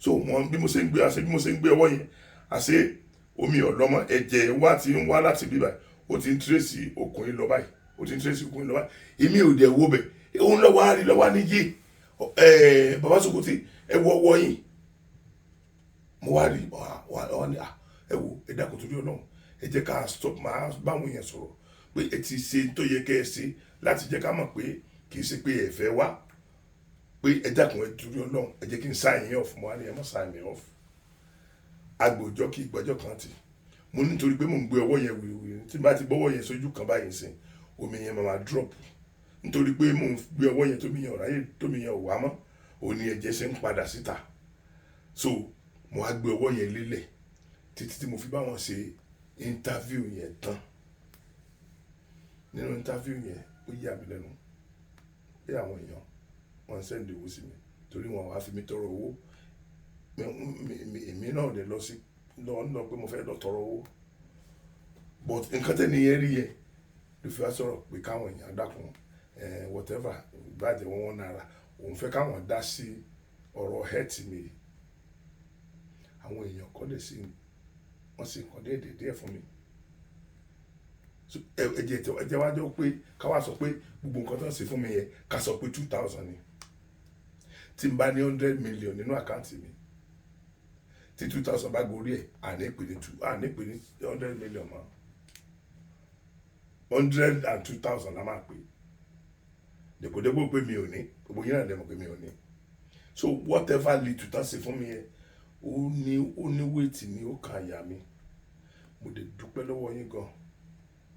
So mo bí mo ṣe ń gbé, àṣé bí mo ṣe ń gbé ọwọ́ yẹn, àṣé omi ọ̀lọ́mọ ẹ̀jẹ̀ wa ti ń wá láti bí báyìí, ó ti ń trace okùn yìí lọ báyìí, ó ti ń trace okùn yìí lọ báyìí. Èmi ò dẹ̀ wo bẹ̀. Òun lọ́wọ́ á rí lọ́wọ́ á ní yé ẹ̀, bàbá Sokoti, ẹ wọ ọwọ́ yìí. Mo wá rí wà ní, à, ẹ wo, ẹ dákun torí Ọlọ́run, ẹ jẹ́ ká stop máa báwọn èèyàn sọ̀rọ̀ pé ẹ ti ṣe tó yẹ kẹ́ ẹ ṣe láti jẹ́ ká mọ̀ pé kì í ṣe pé ẹ fẹ́ wá, pé ẹ dákun, ẹ torí Ọlọ́run, ẹ jẹ́ kí n sign yín off. Mo wá ní ẹ má sign me off. Agbòjọ́ kí ìgbọ́jọ́ kan ti mo nítorí pé mò ń gbé ọwọ́ yẹn wìrìwìrì. Tí n bá ti gbọ́wọ́ yẹn sójú kan báyìí sìn, omi yẹn máa drop. Nítorí pé mò ń gbé ọwọ́ yẹn, tómi yẹn ò ráyè, tómi yẹn ò wá mọ́, òun ni ẹ̀jẹ̀ ṣe ń padà síta. So mo wá gbé ọwọ́ yẹn lélẹ̀ títí tí mo fi bá wọn ṣe interview yẹn tán. Nínú interview yẹn, ó yà mí lẹ́nu pé àwọn èèyàn wọ́n ń send owó sí mi, torí wọn wá fi mi tọrọ owó. Èmi náà lè lọ sí lọ lọ pé mo fẹ́ lọ tọrọ owó, but nǹkan tẹ́ni yẹn rí yẹn ló fi wá sọ̀rọ̀ pé káwọn èèyàn dákun, whatever ìbàjẹ́ wọn ₦1, òun fẹ́ káwọn dá sí ọ̀rọ̀ health mi. Àwọn èèyàn kọ́ lè sí, wọ́n sì kàn déédéé díẹ̀ fún mi. So ẹ jẹ́ wá jọ pé ká wá sọ pé gbogbo nǹkan tó ń ṣe fún mi yẹn, ká sọ pé 2,000 ni. Tí n bá ní 100 million nínú account mi, tí 2,000 bá gorí ẹ̀, àní pè ní two, àní pè ní 100 million mọ́, 102,000 la máa pè. Dèpòdépò pé mi ò ní, gbogbo yín náà dẹ̀ mọ̀ pé mi ò ní. So whatever little tán ṣe fún mi yẹn, ó ní weight ní ó kan àyà mi. Mo dẹ̀ dúpẹ́ lọ́wọ́ yín gan.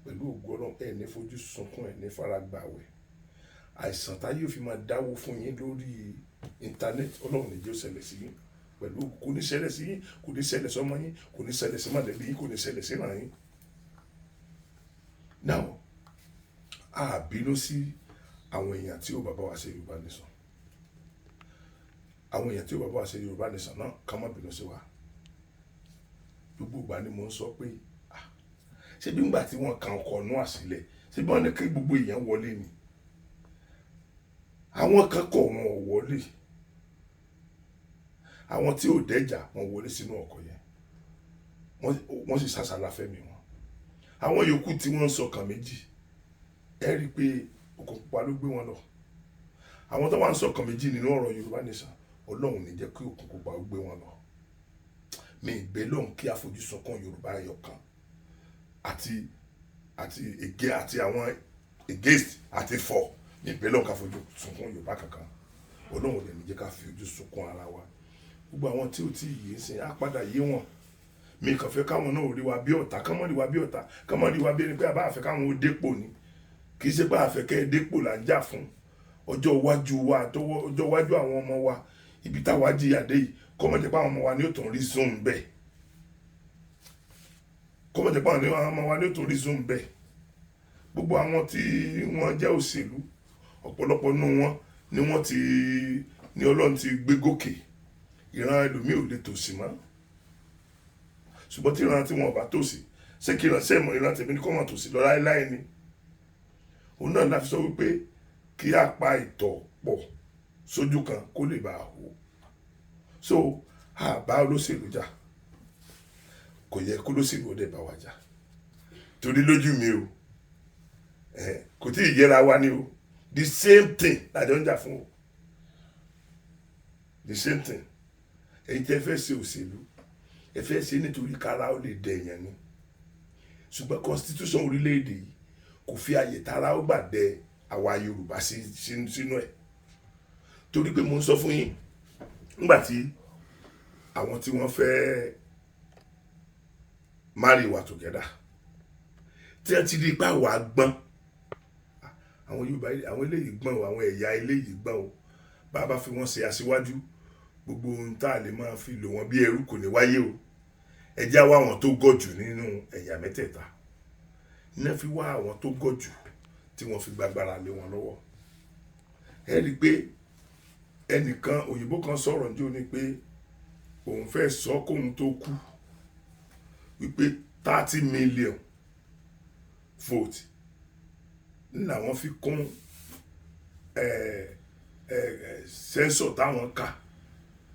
Pẹ̀lú ògo Ọlọ́run, ẹ ní fojú sunkún, ẹ ní fara gbàwẹ̀. Àìsàn tá yóò fi máa dáwó fún yín lórí internet, Ọlọ́run ní jẹ́ ó ṣẹlẹ̀ sí yín. Pẹ̀lú kò ní ṣẹlẹ̀ sí yín, kò ní ṣẹlẹ̀ sọ́mọ yín, kò ní ṣẹlẹ̀ sí mọ̀lẹ́bí yín, kò ní ṣẹlẹ̀ sí ìran yín. Now, a bínú sí àwọn èèyàn tí ó bá bá wa ṣe Yorùbá Nation. Àwọn èèyàn tí ó bá bá wa ṣe Yorùbá Nation náà, ká má bínú sí wa. Gbogbo ìgbà ni mò ń sọ pé, ah, ṣé bí ngbà tí wọ́n kan ọkọ̀ Nóà sílẹ̀, ṣé bí wọ́n ní kí gbogbo èèyàn wọlé ni? Àwọn kan kọ̀, wọn ò wọlé. Àwọn tí ò dẹ́jà, wọ́n wọlé sínú ọkọ̀ yẹn, wọ́n sì sàsàlà fẹ́mi wọn. Àwọn yòókù tí wọ́n ń sọkàn méjì, ẹ rí i pé òkun pupa ló gbé wọn lọ. Àwọn tó wà ń sọkàn méjì nínú ọ̀rọ̀ Yorùbá Nation, Ọlọ́run ní jẹ́ kí òkun pupa ó gbé wọn lọ. Mi ìgbé lóhùn kí àfojúsùn Yorùbá ẹyọ kan àti ege àti àwọn against àti for, mi ìgbé lóhùn ká fojú sunkún Yorùbá kankan. Ọlọ́run lè ní jẹ́ ká fi ojú sunkún ara wa. Gbogbo àwọn tí ò tí ì yé sìn á padà yé wọn. Mi kàn fẹ́ káwọn náà rí wa bí ọ̀tá, kán mọ́ rí wa bí ọ̀tá, kán mọ́ rí wa bí ẹni pé àbá àfẹ́ káwọn ó dépò ni. Kì í ṣe pé àfẹ́ kẹ́ ẹ dépò là ń jà fún. Ọjọ́ iwájú wa, ọjọ́ iwájú àwọn ọmọ wa, ibi táwa jìyà dé yìí, kó má jẹ́ pé àwọn ọmọ wa ní ó tún rí zoom bẹ́ẹ̀, kó má jẹ́ pé àwọn ọmọ wa ní ó tún rí zoom bẹ́ẹ̀. Gbogbo àwọn tí wọ́n jẹ́ òṣèlú, ọ̀pọ̀lọpọ̀ nínú wọn ni wọ́n ti ní Ọlọ́run ti gbé gòkè. Ìran ẹlòmíì ò lè tòṣì mọ́, ṣùgbọ́n tí ìran tí wọn ò bá tòṣì, ṣé kí ìran sẹ́mọ̀ ìran tèmi ní kó máa tòṣì lọ láéláé ni? Òun náà la fi sọ wípé kí á pa ìtọ̀ pọ̀ sójú kan kó lè bá a hó. So a bá olóṣèlú jà, kò yẹ kó olóṣèlú ó dẹ̀ bá wa jà, torí lójú mi o, kò tí ì yẹra wa ni o. The same thing lájọ ń jà fún o, the same thing. Èyí tẹ́ fẹ́ ṣe òṣèlú, ẹ fẹ́ ṣe nítorí kára ó lè dẹ̀yàn ni, ṣùgbọ́n constitution orílẹ̀-èdè yìí kò fi àyè tara ó gbà dẹ àwa Yorùbá sínú ẹ̀. Torí pé mo ń sọ fún yín, nígbà tí àwọn tí wọ́n fẹ́ marry wa together, tí wọ́n ti di ipá wà gbọ́n, àwọn Yorùbá, àwọn eléyìí gbọ́n o, àwọn ẹ̀yà eléyìí gbọ́n o, bá a bá fi wọ́n ṣe aṣíwájú, gbogbo ohun tá a lè máa fi lò wọ́n bí ẹrú kò ní wáyé o. Ẹ jẹ́ wá àwọn tó gọ̀ jù nínú ẹ̀yà mẹ́tẹ̀ẹ̀ta. Iná fi wá àwọn tó gọ̀ jù tí wọ́n fi gbàgbára lé wọn lọ́wọ́. Ẹ rí i pé ẹnìkan òyìnbó kan sọ̀rọ̀ ní òní pé òun fẹ́ sọ kóun tó kú wípé 30 million vote ní làwọn fi kún ẹ census táwọn kà,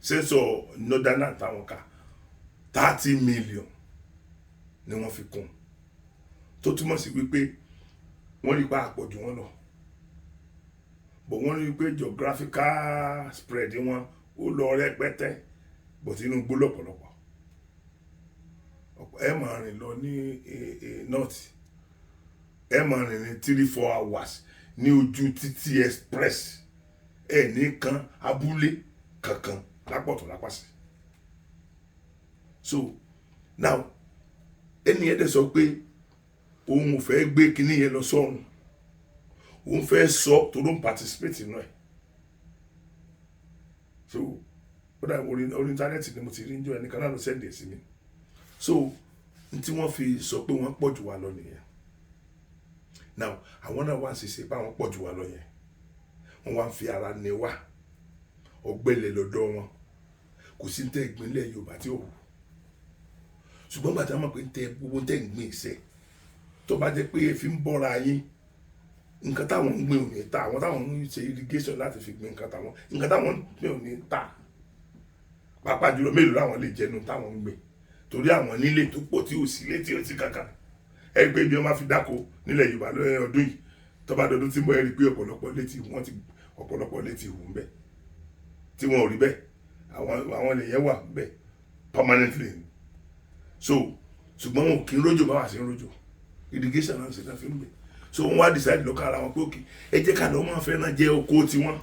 census northern táwọn kà, 30 million ni wọ́n fi kún, tó túmọ̀ sí wípé wọ́n rí pa àpọ̀jù wọn lọ, but wọ́n rí pé geographical spread wọn ó lọ rẹpẹtẹ, but inú gbó lọ́pọ̀lọpọ̀. Ẹ máa rìn lọ ní north, ẹ máa rìn ní 3-4 hours ní ojú títí express, ẹ ní kan abúlé kankan lápọ̀tọ̀ lápàsì. So now, ẹni yẹn dẹ̀ sọ pé òun ò fẹ́ gbé kinní yẹn lọ sọ́run, òun fẹ́ sọ tó ló ń participate nínú ẹ̀. So ó dà, orí internet ni mo ti rí njọ́, ẹnìkan náà ló send ẹ̀ sí mi. So n tí wọ́n fi sọ pé wọ́n pọ̀ jù wá lọ nìyẹn. Now, àwọn náà wá ń ṣiṣẹ́ báwọn pọ̀ jù wá lọ yẹn, wọ́n wá ń fi ara ní wá. Ọ̀gbẹ́lẹ̀ lọ́dọ̀ wọn, kò sí tẹ́ ìpínlẹ̀ Yorùbá tí ò wù, ṣùgbọ́n gbàtà mọ̀ pé tẹ gbogbo tẹ́ ń gbìn ìṣe, tó bá jẹ́ pé fi ń bọ́ra yín, nǹkan táwọn ń gbìn ò ní ta. Àwọn táwọn ń ṣe irrigation láti fi gbìn nǹkan táwọn, nǹkan táwọn ń gbìn ò ní ta. Pàápàá jùlọ, mélòó làwọn lè jẹnu táwọn ń gbìn? Torí àwọn nílé tó pọ̀ tí ò sí létí ò sí kankan. Ẹ gbé ibi wọn máa fi dáko nílẹ̀ Yorùbá lóyún ọdún yìí, tó bá dọdún tí mo ẹ rí i pé ọ̀pọ̀lọpọ̀ létí wọ́n ti, ọ̀pọ̀lọpọ̀ létí hù ń bẹ̀ tí wọn ò rí bẹ́ẹ̀. Àwọn ènìyàn wà bẹ́ẹ̀ permanently. So ṣùgbọ́n wọn ò kí ń rójò báwa ṣe ń rójò. Irrigation náà ṣe náà fi ń gbé. So wọn wá decide lọ́kàn ara wọn pé okay, ẹ jẹ́ ká lọ́ máa fẹ́ náà jẹ́ oko tiwọn.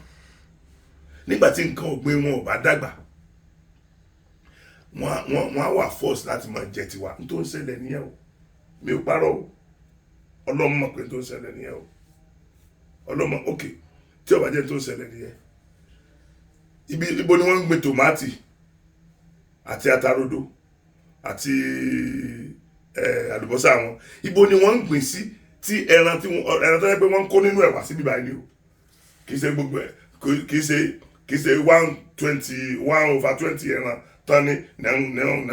Nígbà tí nǹkan ọ̀gbìn wọn ò bá dàgbà, wọ́n á wà force láti máa jẹ tiwa. N tó ń ṣẹlẹ̀ nìyẹn o, mi ò parọ́ o. Ọlọ́mọ mọ̀ pé n tó ń ṣẹlẹ̀ nìyẹn o. Ọlọ́mọ, ok, tí ó bá jẹ́ n tó ń ṣẹlẹ̀ nìyẹn, ibi ibo ni wọ́n ń gbin tòmátì? Àti atarodo àti àlùbọ́sà wọn, ibo ni wọ́n ń gbìn sí tí ẹran tí wọ́n, ẹran tó yẹ pé wọ́n ń kó nínú ẹ̀wà síbí báyìí ni o? Kì í ṣe gbogbo ẹ̀, kì í ṣe 121 over 20 ẹran tán ní ní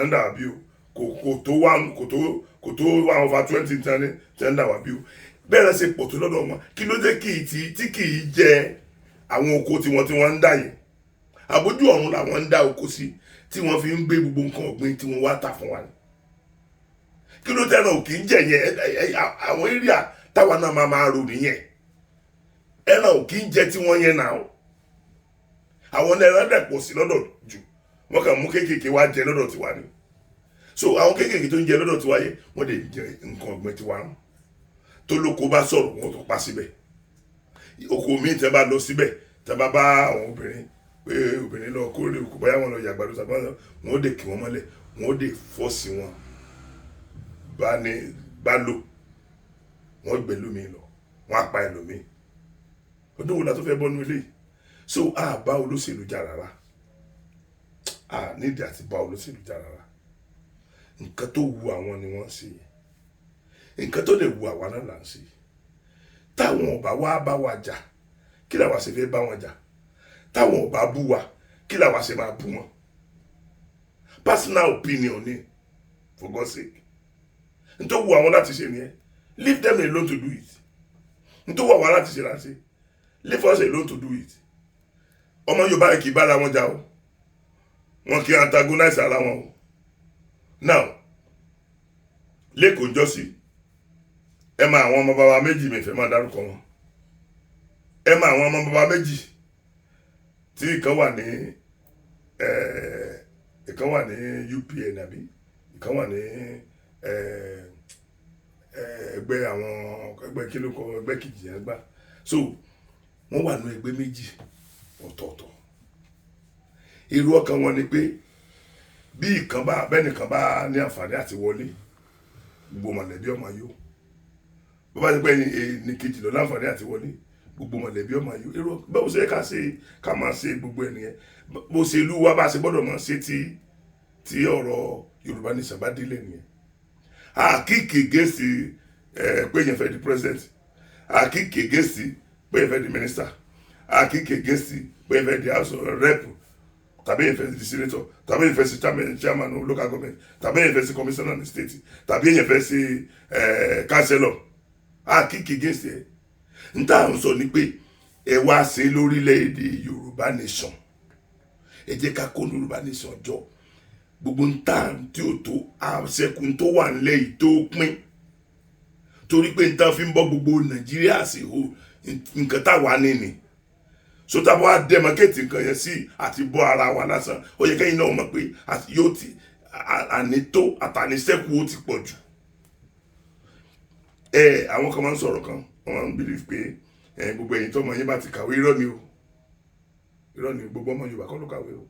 ń dà wá bí o. Kò tó one, kò tó 1 over 20 tán ní tí ń dà wá bí o. Bẹ́ẹ̀ náà ṣe pọ̀ tó lọ́dọ̀ wọn. Kí ló dé kì í tí kì í jẹ àwọn oko tiwọn tí wọ́n ń dà yẹn? Àbójú ọ̀run làwọn ń dá oko sí tí wọ́n fi ń gbé gbogbo nǹkan ọ̀gbìn tí wọ́n wá tà fún wa ni? Kí ló tẹ́ran ò kì í jẹ yẹn? Àwọn area táwa náà máa máa rò nìyẹn. Ẹran ò kì í jẹ tí wọ́n yẹn náà. Àwọn ẹran dẹ̀ pọ̀ sí lọ́dọ̀ jù, wọ́n kàn mú kéékèèké wá jẹ lọ́dọ̀ tiwa ni. So àwọn kéékèèké tó ń jẹ lọ́dọ̀ tiwa yẹn, wọ́n lè jẹ nǹkan ọ̀gbìn tiwa rún. Tó lóko bá sọ̀rọ̀, wọ́n tó pa síbẹ̀. Oko míì tẹ́ bá lọ síbẹ̀, tẹ́ bá bá àwọn obìnrin pé obìnrin lọ kórè oko, bóyá wọn lọ yàgbàdo tàbí wọn ó dè kí wọ́n mọ́lẹ̀, wọ́n ó dè force wọn bá ní bá lò, wọ́n gbé lómi lọ, wọ́n á pa ẹlòmíì. Ọdún wo la tó fẹ́ bọ́nú ilé yìí? So a bá olóṣèlú jà rárá, a nídìí àti bá olóṣèlú jà rárá. Nǹkan tó wu àwọn ni wọ́n ṣe, nǹkan tó lè wu àwa náà là ń ṣe. Táwọn ọba wa bá wa jà, kí làwa ṣe fẹ́ bá wọn jà? Táwọn ọba bú wa, kí làwa ṣe máa bú wọn? Personal opinion ni, for God's sake. N tó wu àwọn láti ṣe nìyẹn, leave them alone to do it. N tó wu àwọn láti ṣe láti ṣe, leave us alone to do it. Ọmọ Yorùbá yìí kì í bára wọn jà o, wọn kì í antagonize ara wọn o. Now, l'Ékòó ń jọ́sí, ẹ máa àwọn ọmọ bàbá méjì, mi fẹ́ máa dárúkọ wọn. Ẹ máa àwọn ọmọ bàbá méjì tí ìkan wà ní ìkan wà ní UPN, àbí ìkan wà ní ẹgbẹ́, àwọn ẹgbẹ́ kí ló kọ ẹgbẹ́ kejì yẹn gbà. So wọ́n wà ní ẹgbẹ́ méjì ọ̀tọ̀ọ̀tọ̀. Èrò ọkàn wọn ni pé bí ìkan bá bẹ́nìkan bá ní àǹfààní àti wọlé, gbogbo mọ̀lẹ́bí ọmọ yó. Bó bá ti pẹ́ ní kejì lọ láǹfààní àti wọlé, gbogbo mọ̀lẹ́bí ọmọ yó. Èrò báwo ṣe ká ṣe ká máa ṣe gbogbo ẹnìyẹn, bó ṣe ìlú wa bá ṣe gbọ́dọ̀ máa ṣe tí ọ̀rọ̀ Yorùbá ní sábà délé nìyẹn. Àkíkì gẹ̀ẹ́sì ẹ pé yẹn fẹ́ di president, àkíkì gẹ̀ẹ́sì pé yẹn fẹ́ di minister, àkíkì gẹ̀ẹ́sì pé yẹn fẹ́ di house of rep, tàbí yẹn fẹ́ di senator, tàbí yẹn fẹ́ sí chairman of local government, tàbí yẹn fẹ́ sí commissioner ní state, tàbí yẹn fẹ́ sí councillor. Àkíkì gẹ̀ẹ́sì ẹ̀ n tá à ń sọ ni pé ẹ wá ṣe lórílẹ̀‐èdè Yorùbá nation. Ẹ jẹ́ ká kó Yorùbá nation jọ. Gbogbo ń tà tí ó tó àṣẹkùn tó wà nílẹ̀ yìí tó pín, torí pé n tán fi ń bọ́ gbogbo Nàìjíríà sí o, nǹkan táwa ní ni. So tá a bá wá demarcate nǹkan yẹn sí àti bọ́ ara wa lásán, ó yẹ kẹ́yìn náà mọ̀ pé yóò ti ànító àtàníṣẹ́kù ó ti pọ̀ jù. Ẹ àwọn kan máa ń sọ̀rọ̀ kan, wọ́n máa ń believe pé ẹ gbogbo ẹ̀yin tọ́mọ yín bá ti kàwé. Irọ́ ni o, irọ́ ni. Gbogbo ọmọ Yorùbá kọ́ ló kàwé o,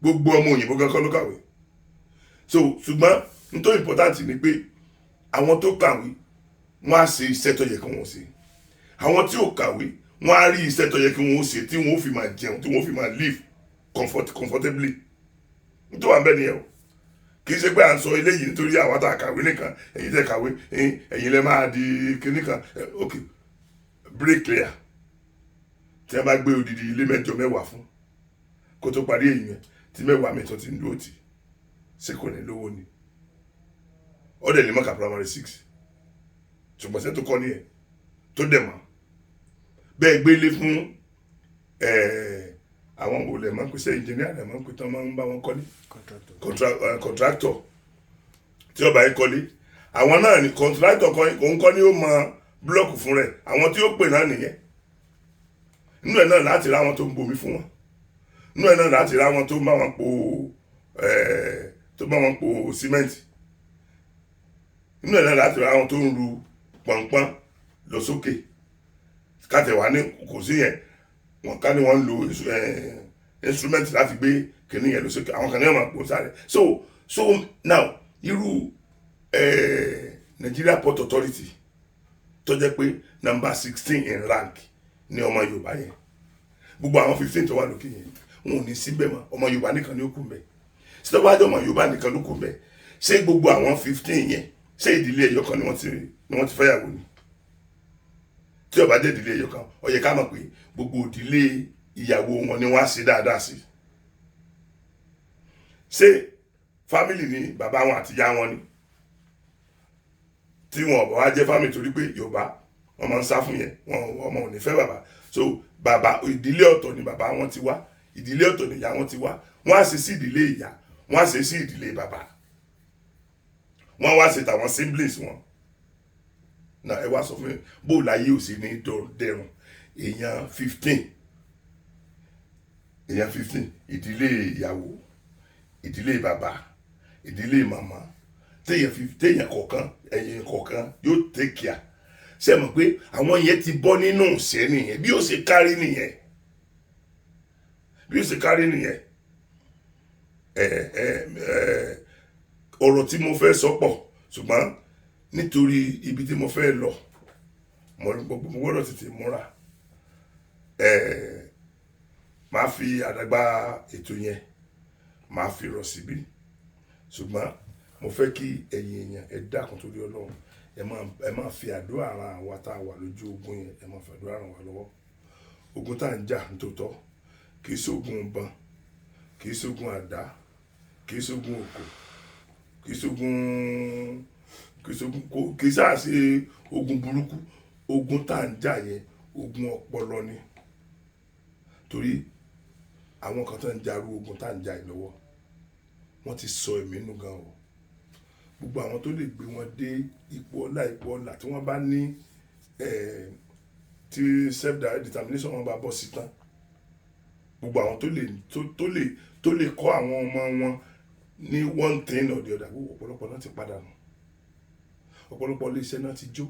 gbogbo ọmọ òyìnbó gan kọ́ ló kàwé. So ṣùgbọ́n nítorí important ni pé àwọn tó kàwé, wọ́n á ṣe iṣẹ́ tó yẹ kí wọ́n ṣe. Àwọn tí ò kàwé, wọ́n á rí iṣẹ́ tó yẹ kí wọ́n ṣe, tí wọ́n ó fi máa jẹun, tí wọ́n ó fi máa live comfortably. Nítorí wà bẹ́ẹ̀ nìyẹn o. Kì í ṣe pé à ń sọ eléyìí nítorí àwa tá a kàwé nìkan. Ẹ̀yin tẹ́ kàwé, ẹ̀yin lẹ máa di kinní kan. Ok, bricklayer tí wọ́n bá gbé odidi ilé mẹ́jọ, mẹ́wàá fún kó tó parí èyí yẹn, tí mẹ́wàá mi tó ti ń dúró tì, ṣé kò ní lówó ni? Ó dẹ̀ lè mọ́ka primary six, ṣùgbọ́n ṣé tó kọ́ nìyẹn tó dẹ̀ mọ́ bẹ́ẹ̀ gbélé fún àwọn olè máa ń pèsè engineer rẹ̀ máa ń pè tán, máa ń bá wọn kọ́lé. Contractor tí ó bá yín kọ́lé, àwọn náà ni contractor kan. Òun kọ́ ni ó mọ block fún rẹ̀, àwọn tí ó pè náà nìyẹn. Nínú ẹ̀ náà láti rí àwọn tó ń bomi fún wọn, nínú ẹ̀ náà láti rí àwọn tó bá wọn po cement, nínú ẹ̀ náà láti rí àwọn tó ń ru pọ̀npọ́n lọ sókè. Kátẹ̀wá ní kò sí yẹn, wọn ká ní wọ́n ń lo instrument láti gbé kìnìún yẹn lọ sókè, àwọn kan ní wọ́n máa pò sáré. So now, irú Nigeria Port Authority tó jẹ́ pé number 16 in rank ní ọmọ Yorùbá yẹn, gbogbo àwọn 15 tó wà lókè yẹn, wọn ò ní síbẹ̀ mọ́. Ọmọ Yorùbá nìkan ní ó kù mbẹ̀. Ṣé tó bá jẹ́ ọmọ Yorùbá nìkan ló kù bẹ́ẹ̀, ṣé gbogbo àwọn 15 yẹn, ṣé ìdílé ẹyọ kan ni wọ́n ti fẹ́yàwó ni? Tí ó bá jẹ́ ìdílé ẹyọ kan, ó yẹ ká mọ̀ pé gbogbo ìdílé ìyàwó wọn ni wọ́n á ṣe dáadáa sí. Ṣé family ni bàbá wọn àti ìyá wọn ni? Tí wọn ò bá wá jẹ́ family, torí pé Yorùbá wọn máa ń sá fún yẹn, wọn ọmọ ò ní fẹ́ bàbá. So bàbá, ìdílé ọ̀tọ̀ ni bàbá wọn ti wá, ìdílé ọ̀tọ̀ ni ìyá wọn ti wá. Wọ́n á ṣe sí ìdílé ìyá, wọ́n á ṣe sí ìdílé bàbá, wọ́n wá ṣe tàwọn siblings wọn náà. Ẹ wá sọ fún mi bó láyé ò sí ní dẹrùn. Èèyàn 15, èèyàn 15, ìdílé ìyàwó, ìdílé bàbá, ìdílé màmá, téèyàn kọ̀ọ̀kan, ẹ̀yìn kọ̀ọ̀kan yóò take care. Ṣe mọ̀ pé àwọn yẹn ti bọ́ nínú ìṣẹ́ nìyẹn? Bí ó ṣe kárí nìyẹn, bí ó ṣe kárí nìyẹn. Ẹ ẹ ẹ ọ̀rọ̀ tí mo fẹ́ sọ pọ̀, ṣùgbọ́n nítorí ibi tí mo fẹ́ lọ, mo gbọ́dọ̀ tètè múra. Máa fi àdàgbà ètò yẹn, máa fi rọ̀ síbí, ṣùgbọ́n mo fẹ́ kí ẹ̀yin èèyàn, ẹ dákun torí Ọlọ́run, ẹ máa fi àdúrà ran àwa tá a wà lójú ogun yẹn. Ẹ máa fi àdúrà ràn wá lọ́wọ́. Ogun tá à ń jà nítòótọ́ kì í ṣogun ìbọn, kì í ṣogun àdá, kì í ṣogun òkò, kì í ṣogun kì í sáà ṣe ogun burúkú. Ogun tá à ń jà yẹn, ogun ọpọlọ ni, torí àwọn kan tó ń jarú ogun tá à ń jà yìí lọ́wọ́, wọ́n ti sọ ẹ̀mí nù gan o. Gbogbo àwọn tó lè gbé wọn dé ipò ọlá, ipò ọlà tí wọ́n bá ní, tí self determination wọn bá bọ́ sí tán, gbogbo àwọn tó lè kọ́ àwọn ọmọ wọn ní one thing or the other, gbogbo ọ̀pọ̀lọpọ̀ náà ti padà nù. Ọ̀pọ̀lọpọ̀ iléeṣẹ́ náà ti jó.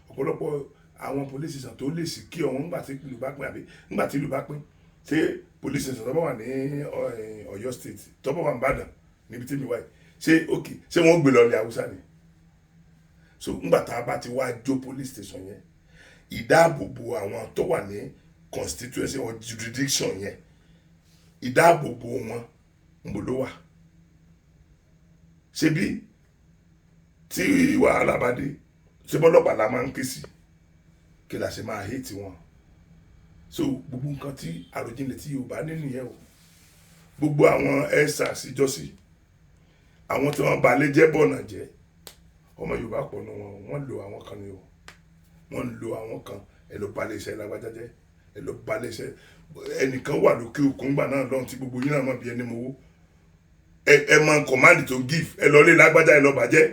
Ọ̀pọ̀lọpọ̀ àwọn police station tó lè sì kí ọ̀hún nígbà tí ìlú bá pín, àbí nígbà tí ìlú bá pín, ṣé police station tó bá wà ní Ọ̀yọ́ State, tó bá wà ní Ìbàdàn níbi tí mi wáyé, ṣé ok, ṣé wọ́n gbé lọ ilẹ̀ Haúsá ni? So ńgbà tá a bá ti wá jó police station yẹn, ìdáàbòbò àwọn tó wà ní constituency or jurisdiction yẹn, ìdáàbòbò wọn ń bò ló wà? Ṣebí tí wàhálà bá dé, ṣé bọ́lọ́pàá la máa ń ké sí? Kí la ṣe máa hate wọn? So gbogbo nǹkan tí àròjinlẹ̀ tí Yorùbá ní nìyẹn o. Gbogbo àwọn ẹ̀sà síjọ́sí, àwọn tí wọ́n balẹ̀ jẹ́ bọ̀nà jẹ́, ọmọ Yorùbá pọ̀ nù wọn. Wọ́n lo àwọn kan ni o, wọ́n ń lo àwọn kan. Ẹ lọ balẹ̀ iṣẹ́ lágbájá jẹ́, ẹ lọ balẹ̀ iṣẹ́ ẹnìkan wà lókè òkun gbà náà lọ́hùn tí gbogbo yín náà mọ̀ bí ẹni mowó. Ẹ mọ command to give: ẹ lọ lé lágbájá, ẹ lọ bàjẹ́,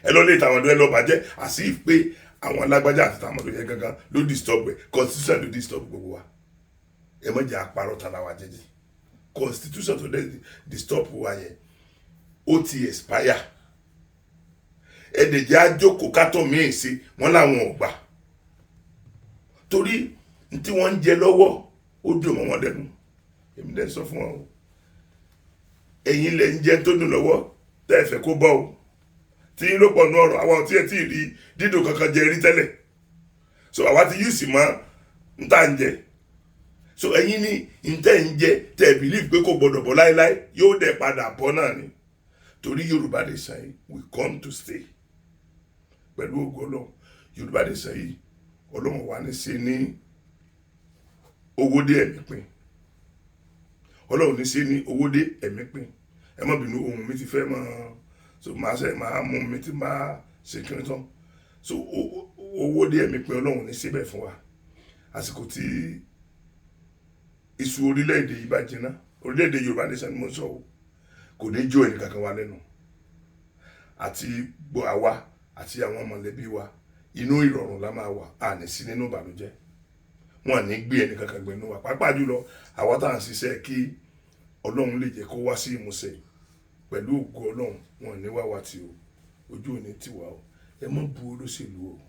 ẹ lọ lé tàwọn, ẹ lọ bàjẹ́, àti pé àwọn lágbájá àti tàwọn ọdún yẹn gangan ló disturb ẹ. Constitution ló disturb gbogbo wa. Ẹ má jẹ́ àparọ́ tara wa jẹ́jẹ́. Constitution tó dé disturb wa yẹn, ó ti expire. Ẹ̀ẹ́dẹ̀jẹ̀ àjókòó kátó míì sí wọn làwọn ò gbà, torí tí wọ́n ń jẹ lọ́wọ́, ó dùn mọ́ wọn lẹ́nu. Èmi dẹ́ sọ fún wọn o, ẹ̀yin lẹ̀ ń jẹ tó dùn lọ́wọ́ tẹ́ ẹ fẹ́ kó bọ́ o, tí yín ló pọ̀ nù ọ̀rọ̀ àwọn tí ẹ tí ì rí dídùn kankan jẹ rí tẹ́lẹ̀. So àwa ti yùsì mọ́ ń tà ń jẹ. So ẹ̀yin ní ntẹ́ ń jẹ tẹ́ ẹ believe pé kò gbọdọ̀ bọ́ láéláé, yóò dẹ̀ padà bọ́ náà ni, torí Yorùbá Nation yìí we come to stay pẹ̀lú ògo Ọlọ́run. Yorùbá Nation yìí, Ọlọ́run wà ní ṣe ní owó dé ẹ̀mí pín. Ọlọ́run ní ṣe ní owó dé ẹ̀mí pín. Ẹ má bínú, ohun mi ti fẹ́ mọ́, so màá ṣe máa mú mi tí máa ṣe kiri tán. So owó dé ẹ̀mí pín, Ọlọ́run ní ṣe bẹ́ẹ̀ fún wa. Àsìkò tí iṣu orílẹ̀-èdè yìí bá jiná, orílẹ̀-èdè Yorùbá Nation ni mo sọ o, kò ní jó ẹnì kankan wa lẹ́nu, àti gbọ́ àwa àti àwọn mọ̀lẹ́bí wa, inú ìrọ̀rùn la máa wà, a ní sí nínú ìbànújẹ́. Wọn ní gbé ẹnì kankan gbẹ̀nu wa, pàápàá jùlọ àwa tá à ń ṣiṣẹ́ kí Ọlọ́run lè jẹ́ kó wá sí ìmúṣẹ pẹ̀lú ògo Ọlọ́run. Wọn ní wá wa tì o, ojú ò ní tì wá o. Ẹ má bu olóṣèlú o,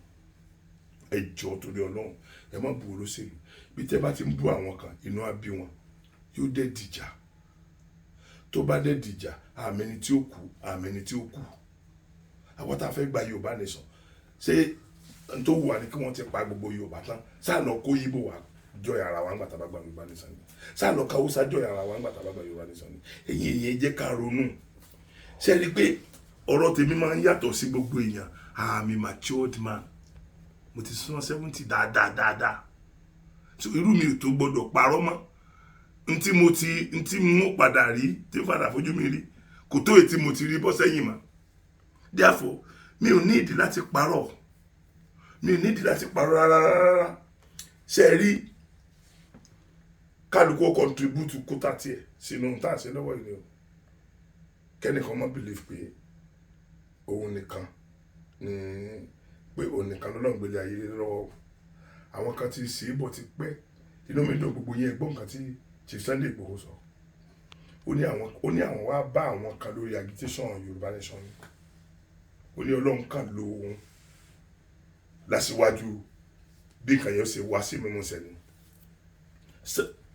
ẹ jọ̀ọ́ torí Ọlọ́run, ẹ má bu olóṣèlú. Bí tẹ́ bá ti ń bú àwọn kan, inú á bí wọn, yóò dẹ̀ dìjà. Tó bá dẹ̀ dìjà, àmẹ́ni tí ó kú, àmẹ́ni tí ó kú. Àwọn tá a fẹ́ gba Yorùbá Nation, ṣé n tó wù wá ní kí wọ́n ti pa gbogbo Yorùbá tán, sáà lọ kó Yíbò wá? Join ara wa ńgbà tá a bá gba Yorùbá Nation ni? Ṣá lọ ka Haúsá join ara wa ńgbà tá a bá gba Yorùbá Nation ni? Ẹ̀yin èèyàn, jẹ́ ká ronú. Ṣe rí i pé ọ̀rọ̀ tèmi máa ń yàtọ̀ sí gbogbo èèyàn? I'm a matured man. Mo ti sún 70 dáadáa dáadáa, so irú mi ò tó gbọdọ̀ parọ́ mọ́. Ntí mo ti ntí mo padà rí, tí padà fojú mi rí, kò tó èyí tí mo ti rí bọ́ sẹ́yìn mọ́. Therefore, mi ò ní ìdí láti parọ́, mi ò ní ìdí láti parọ́ rárá rárá. Ṣe rí, kálukú ó contribute quota tiẹ̀ sínú tá à ń ṣe lọ́wọ́ yìí ni o. Kẹ́nìkan má believe pé òun nìkan ni, pé òun nìkan lọ́lọ́run gbélé ayé lọ́wọ́. Àwọn kan ti ṣe é bọ̀ ti pẹ́. Inú mi dùn, gbogbo yẹn gbọ́ nǹkan tí Chief Sunday Igboho sọ. Ó ní àwọn wá bá àwọn kan lórí agitation Yorùbá Nation ni. Ó ní Ọlọ́run kan lo òun lásìwájú bí nǹkan yẹn ṣe wá sí mímú sẹ́ni.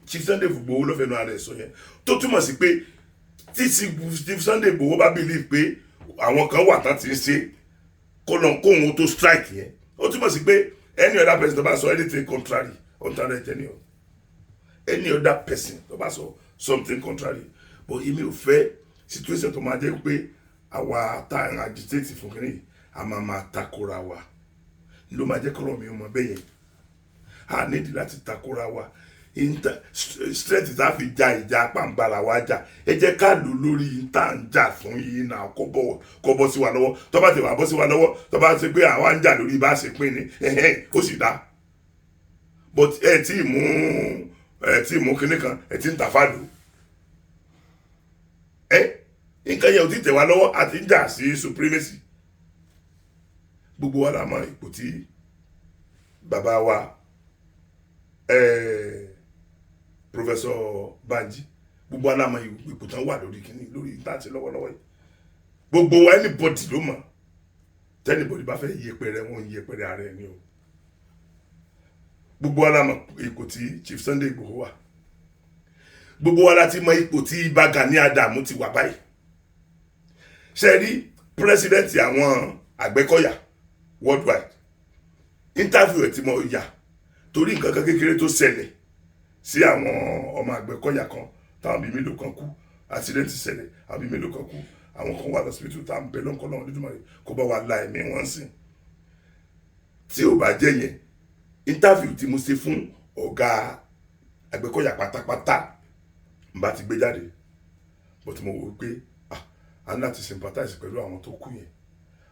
Chief Sunday Igboho ló fẹnu ara ẹ̀ sọ yẹn, tó túmọ̀ sí pé tí Chief Sunday Igboho bá believe pé àwọn kan wà tán ti ń ṣe kó lọ kóhun tó strike yẹn, ó túmọ̀ sí pé any other person tó bá sọ anything contrary, ó ń tara ẹ̀jẹ̀ ni o. Any other person tó bá sọ something contrary. But èmi ò fẹ́ situation tó máa jẹ́ pé àwa tá à ń agitate fún kínní, a máa máa takora wa. Ló máa jẹ́ kọ́rọ̀ mi ò mọ bẹ́ẹ̀ yẹn. A nídìí láti takora wa. Strength tá a fi ja ìjà pàǹbára wa jà, ẹ jẹ́ ká lò lórí tá à ń jà fún yìí náà, kó bọ́ sí wa lọ́wọ́. Tó bá ti wà bọ́ sí wa lọ́wọ́, tó bá ti pé àwa ń jà lórí bá a ṣe pín ni, ó sì dá. But ẹ tí ì mú kinní kan, ẹ tí ń tà fàlù ẹ, nǹkan yẹn ò tí tẹ̀ wá lọ́wọ́, àti ń jà sí supremacy. Gbogbo wa la mọ ipò tí bàbá wa Professor Banji, gbogbo wa la mọ ipò tán wà lórí kinní, lórí ìtàtí lọ́wọ́lọ́wọ́ yìí. Gbogbo wa, anybody ló mọ̀. Tí anybody bá fẹ́ yẹpẹrẹ wọn, yẹpẹrẹ ara ẹ ní o. Gbogbo wa la mọ ipò tí Chief Sunday Igboho wà. Gbogbo wa la ti mọ ipò tí Ìbà Gani Adams ti wà báyìí. Ṣe rí president àwọn Àgbẹ̀kọ̀yà worldwide, interview ẹ̀ tí mo yà, torí nǹkan kan kékeré tó ṣẹlẹ̀ sí àwọn ọmọ Àgbẹ̀kọ̀yà kan, táwọn bíi mélòó kan kú, accident ṣẹlẹ̀, àwọn bíi mélòó kan kú, àwọn kan wà lọ́sibítù, tá à ń bẹ lọ́nkọ́ náà lójúmọ́ rẹ̀ kó bá wa la ẹ̀mí wọn sìn. Tí ò bá jẹ́ yẹn, interview tí mo ṣe fún ọ̀gá Àgbẹ̀kọ̀yà pátápátá n bá ti gbé jáde, but mo wò ó pé, ah, a ní láti sympathize pẹ̀lú àwọn tó kú yẹn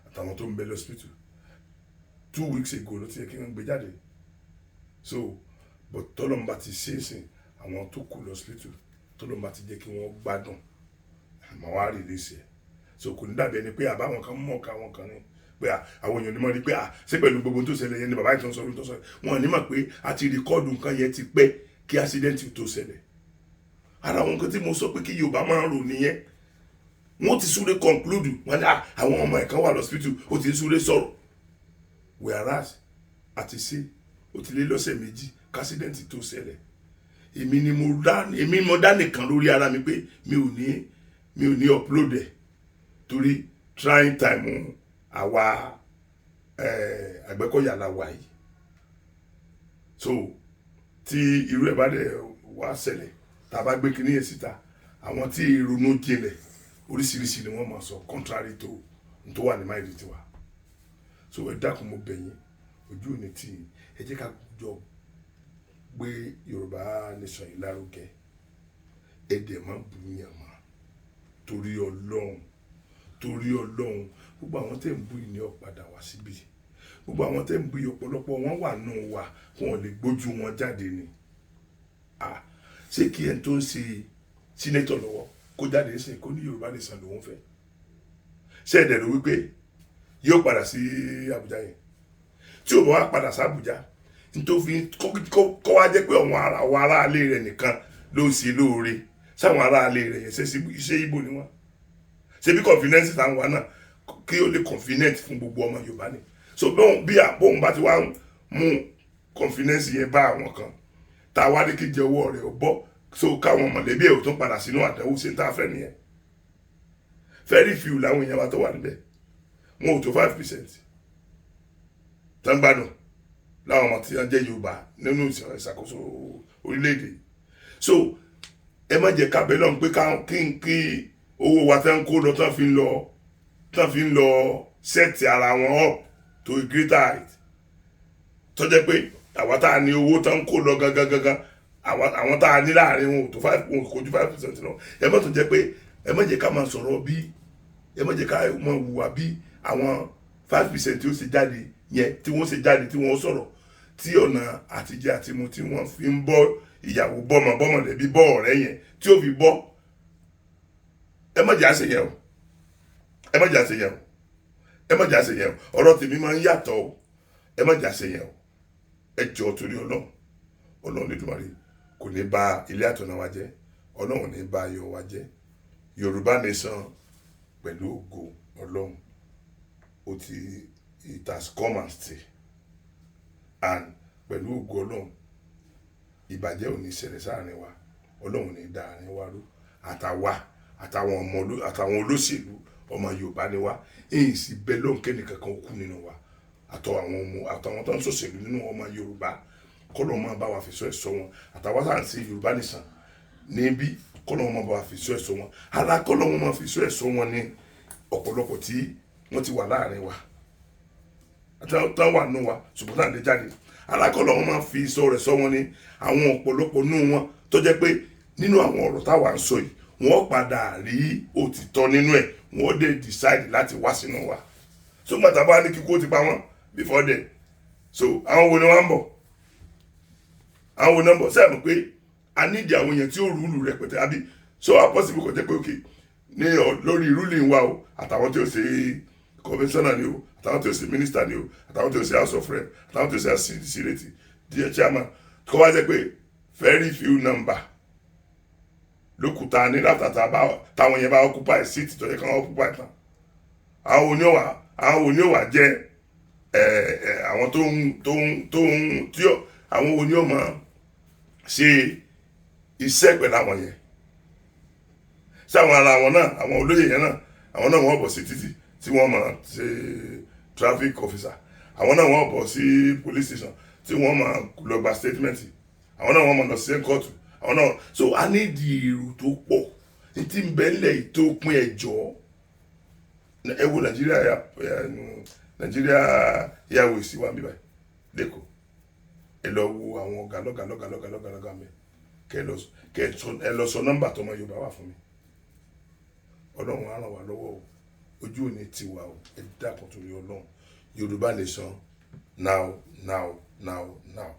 àtàwọn tó ń bẹ lọ́sibítù. 2 weeks ago ló ti yẹ kí wọ́n gbé jáde. So, but tọ́lọ́run bá ti ṣe é sìn, àwọn tó kù lọ́sibítù, tọ́lọ́run bá ti jẹ́ kí wọ́n gbádùn, àmọ́ wá release ẹ̀. So kò ní dàbí ẹni pé àbáwọn kan mọ̀ ká wọn kan ní pé àwọn èèyàn ní mọ̀ ní pé ṣé pẹ̀lú gbogbo tó ṣẹlẹ̀ yẹn ni bàbá ìtàn sọ̀rọ̀ tó sọ̀rọ̀. Wọn ní mọ̀ pé a ti record nǹkan yẹn ti pẹ́ kí accident tó ṣẹlẹ̀. Ara àwọn nǹkan tí mo sọ pé kí Yorùbá máa rò nìyẹn. Wọ́n ti súré conclude wọ́n ní àwọn ọmọ ẹ̀kan wà lọ́sibítù, ó ti súré sọ̀rọ̀, whereas àti ṣe ó ti lé lọ́sẹ̀ 2 kí accident tó ṣẹlẹ̀. Èmi ni mo dá nìkan lórí ara mi pé mi ò ní upload ẹ̀, torí trying time àwa Àgbẹ̀kọ̀yà la wà yìí. So tí irú ẹ̀ bá dẹ̀ wá ṣẹlẹ̀, tá a bá gbé kinní yẹn síta, àwọn tí ìrònú jinlẹ̀, oríṣiríṣi ni wọ́n máa sọ contrary to n tó wà ní mind tiwa. So ẹ dákun, mo bẹ̀ yín, ojú òní tí ẹ jẹ́ ká jọ gbé Yorùbá Nation yìí lárugẹ. Ẹ dẹ̀ má bú yàn mọ́, torí Ọlọ́run, torí Ọlọ́run. Gbogbo àwọn tẹ́ ń bú yìí ní ó padà wá síbí. Gbogbo àwọn tẹ́ ń bú yìí, ọ̀pọ̀lọpọ̀ wọn wà nù wà, wọn ò lè gbójú wọn jáde ni. Ah, ṣé kí ẹni tó ń ṣe senator lọ́wọ́ kó jáde ṣe kó ní Yorùbá Nation lòún fẹ́? Ṣé ẹ̀dẹ̀ ló wípé yóò padà sí Àbújá yẹn? Tí ò bá wá padà sí Àbújá, nítorí kó wá jẹ́ pé àwọn aráalé rẹ̀ nìkan ló ń ṣe lóore sáwọn aráalé rẹ̀ yẹn, ṣe iṣẹ́ Ìgbò ni wọ́n ṣe bí convenience táwọn wà náà, kí ó lè convenient fún gbogbo ọmọ Yorùbá ni. So bí bóun bá ti wá mú convenience yẹn bá àwọn kan, tá a wá ní kí jẹ owó rẹ̀ ó bọ́, so káwọn mọ̀lẹ́bí ẹ̀ ò tún padà sínú àdánwò, ṣe ń tá a fẹ́ nìyẹn? Very few làwọn èèyàn wa tó wà níbẹ̀, wọn ò tó 5% tán gbádùn. Láwọn ọmọ tí wọ́n jẹ́ Yorùbá nínú ìṣàkóso orílẹ̀-èdè. So ẹ má jẹ́ ká bẹ lọ́n pé kí n kí owó wa tán kó lọ, tán fi ń lọ set ara wọn up to a greater height, tó jẹ́ pé àwa tá a ní owó tán kó lọ gangan gangan, àwọn tá a ní láàrin wọn ò tó five, wọn kò ju 5% lọ. Ẹ má tó jẹ́ pé ẹ má jẹ́ ká máa sọ̀rọ̀ bí, ẹ má jẹ́ ká máa hùwà bí àwọn 5% tí ó ṣe jáde yẹn, tí wọ́n ṣe jáde, tí wọ́n sọ̀rọ̀, tí ọ̀nà àtijẹ àtimu tí wọ́n fi ń bọ́ ìyàwó, bọ́mọ, bọ́mọlẹ́bí, bọ́ ọ̀rẹ́ yẹn tí ó fi bọ́. Ẹ má jẹ́ àṣẹ yẹn o. Ẹ má jẹ́ àṣẹ yẹn o. Ẹ má jẹ́ àṣẹ yẹn o. Ọ̀rọ̀ tèmi máa ń yàtọ̀ o. Ẹ má jẹ́ àṣẹ yẹn o. Ẹ jọ̀ọ́, torí Ọlọ́run. Ọlọ́run Olódùmarè kò ní bà ilé àtọ̀nà wa jẹ́. Ọlọ́run ní bà ayọ̀ wa jẹ́. Yorùbá Nation, pẹ̀lú ògo Ọlọ́run, ó ti, it has come and stay, and pẹ̀lú ògo Ọlọ́run, ìbàjẹ́ ò ní ṣẹlẹ̀ sáàrin wa. Ọlọ́run ní dá àárín wa rú, àtàwa àtàwọn ọmọ àtàwọn olóṣèlú. Ọmọ Yorùbá ni wá. Èyí sì bẹ lóhùn kẹ́nìkan kan kú nínú wa, àtọ àwọn ọmọ àtàwọn tó ń ṣòṣèlú nínú ọmọ Yorùbá, kọ́lọ́ máa bá wa fi sọ ẹ̀sọ́ wọn. Àtàwọn tá à ń ṣe Yorùbá Nation níbí, kọ́lọ́ máa bá wa fi sọ ẹ̀sọ́ wọn. Ara kọ́lọ́ máa fi sọ ẹ̀sọ́ wọn ní ọ̀pọ̀lọpọ̀ tí wọ́n ti wà láàrin wa, tán wà nù wa, ṣùgbọ́n tá à ń lè jáde. Alákọ̀ọ́lọ́ wọn máa fi sọ rẹ̀ sọ wọn ní àwọn ọ̀pọ̀lọpọ̀ nù wọn tó jẹ́ pé nínú àwọn ọ̀rọ̀ táwa ń sọ yìí, wọ́n padà rí òtítọ́ nínú ẹ̀, wọ́n dẹ̀ decide láti wá sínú wa. So gbàtà bá ní kíkó ti pa wọ́n before then, so àwọn wo ni wọ́n ń bọ̀? Àwọn wo ni wọ́n ń bọ̀? Sẹ́yìn mọ̀ pé a nídìí àwọn èèyàn tí ó rule rẹpẹtẹ, àbí? So a possible kò jẹ́ pé, ok, ní lórí ruling wa o, àtàwọn tí ó ṣe commissioner ni o, àtàwọn tí ó ṣe minister ni o, àtàwọn tí ó ṣe House of Rep, àtàwọn tí ó ṣe Senate díẹ̀, chairman, kó wá jẹ́ pé very few number lókùtà ní látàtà táwọn yẹn bá occupy seat tó yẹ kí wọ́n occupy tán, àwọn oníwà jẹ́ ẹ ẹ àwọn tó ń tí ó, àwọn oníwà máa ṣe iṣẹ́ pẹ̀lú àwọn yẹn? Sáwọn ara wọn náà, àwọn olóyè yẹn náà, àwọn náà wọ́n bọ̀ sí títì tí wọ́n máa ṣe traffic officer, àwọn náà wọ́n bọ̀ sí police station tí wọ́n máa lọ gba statement, àwọn náà wọ́n máa lọ sí court, àwọn náà. So a ní di èrò tó pọ̀ ní tí ń bẹ ńlẹ̀ yìí tó pín. Ẹjọ́, ẹ wo Nàìjíríà Airways wà níbí báyìí lẹ́kọ̀ọ́. Ẹ lọ wo àwọn ọ̀gá lọ́gà lọ́gà lọ́gà lọ́gà lọ́gà mi, kẹ ẹ lọ sọ nọ́mbà tọmọ Yorùbá wà fún mi. Ọlọ́run á ràn wá lọ́wọ́ o. Ojú ò ní tiwa o. Ẹ dákun, torí Ọlọ́run. Yorùbá Nation now, now, now, now.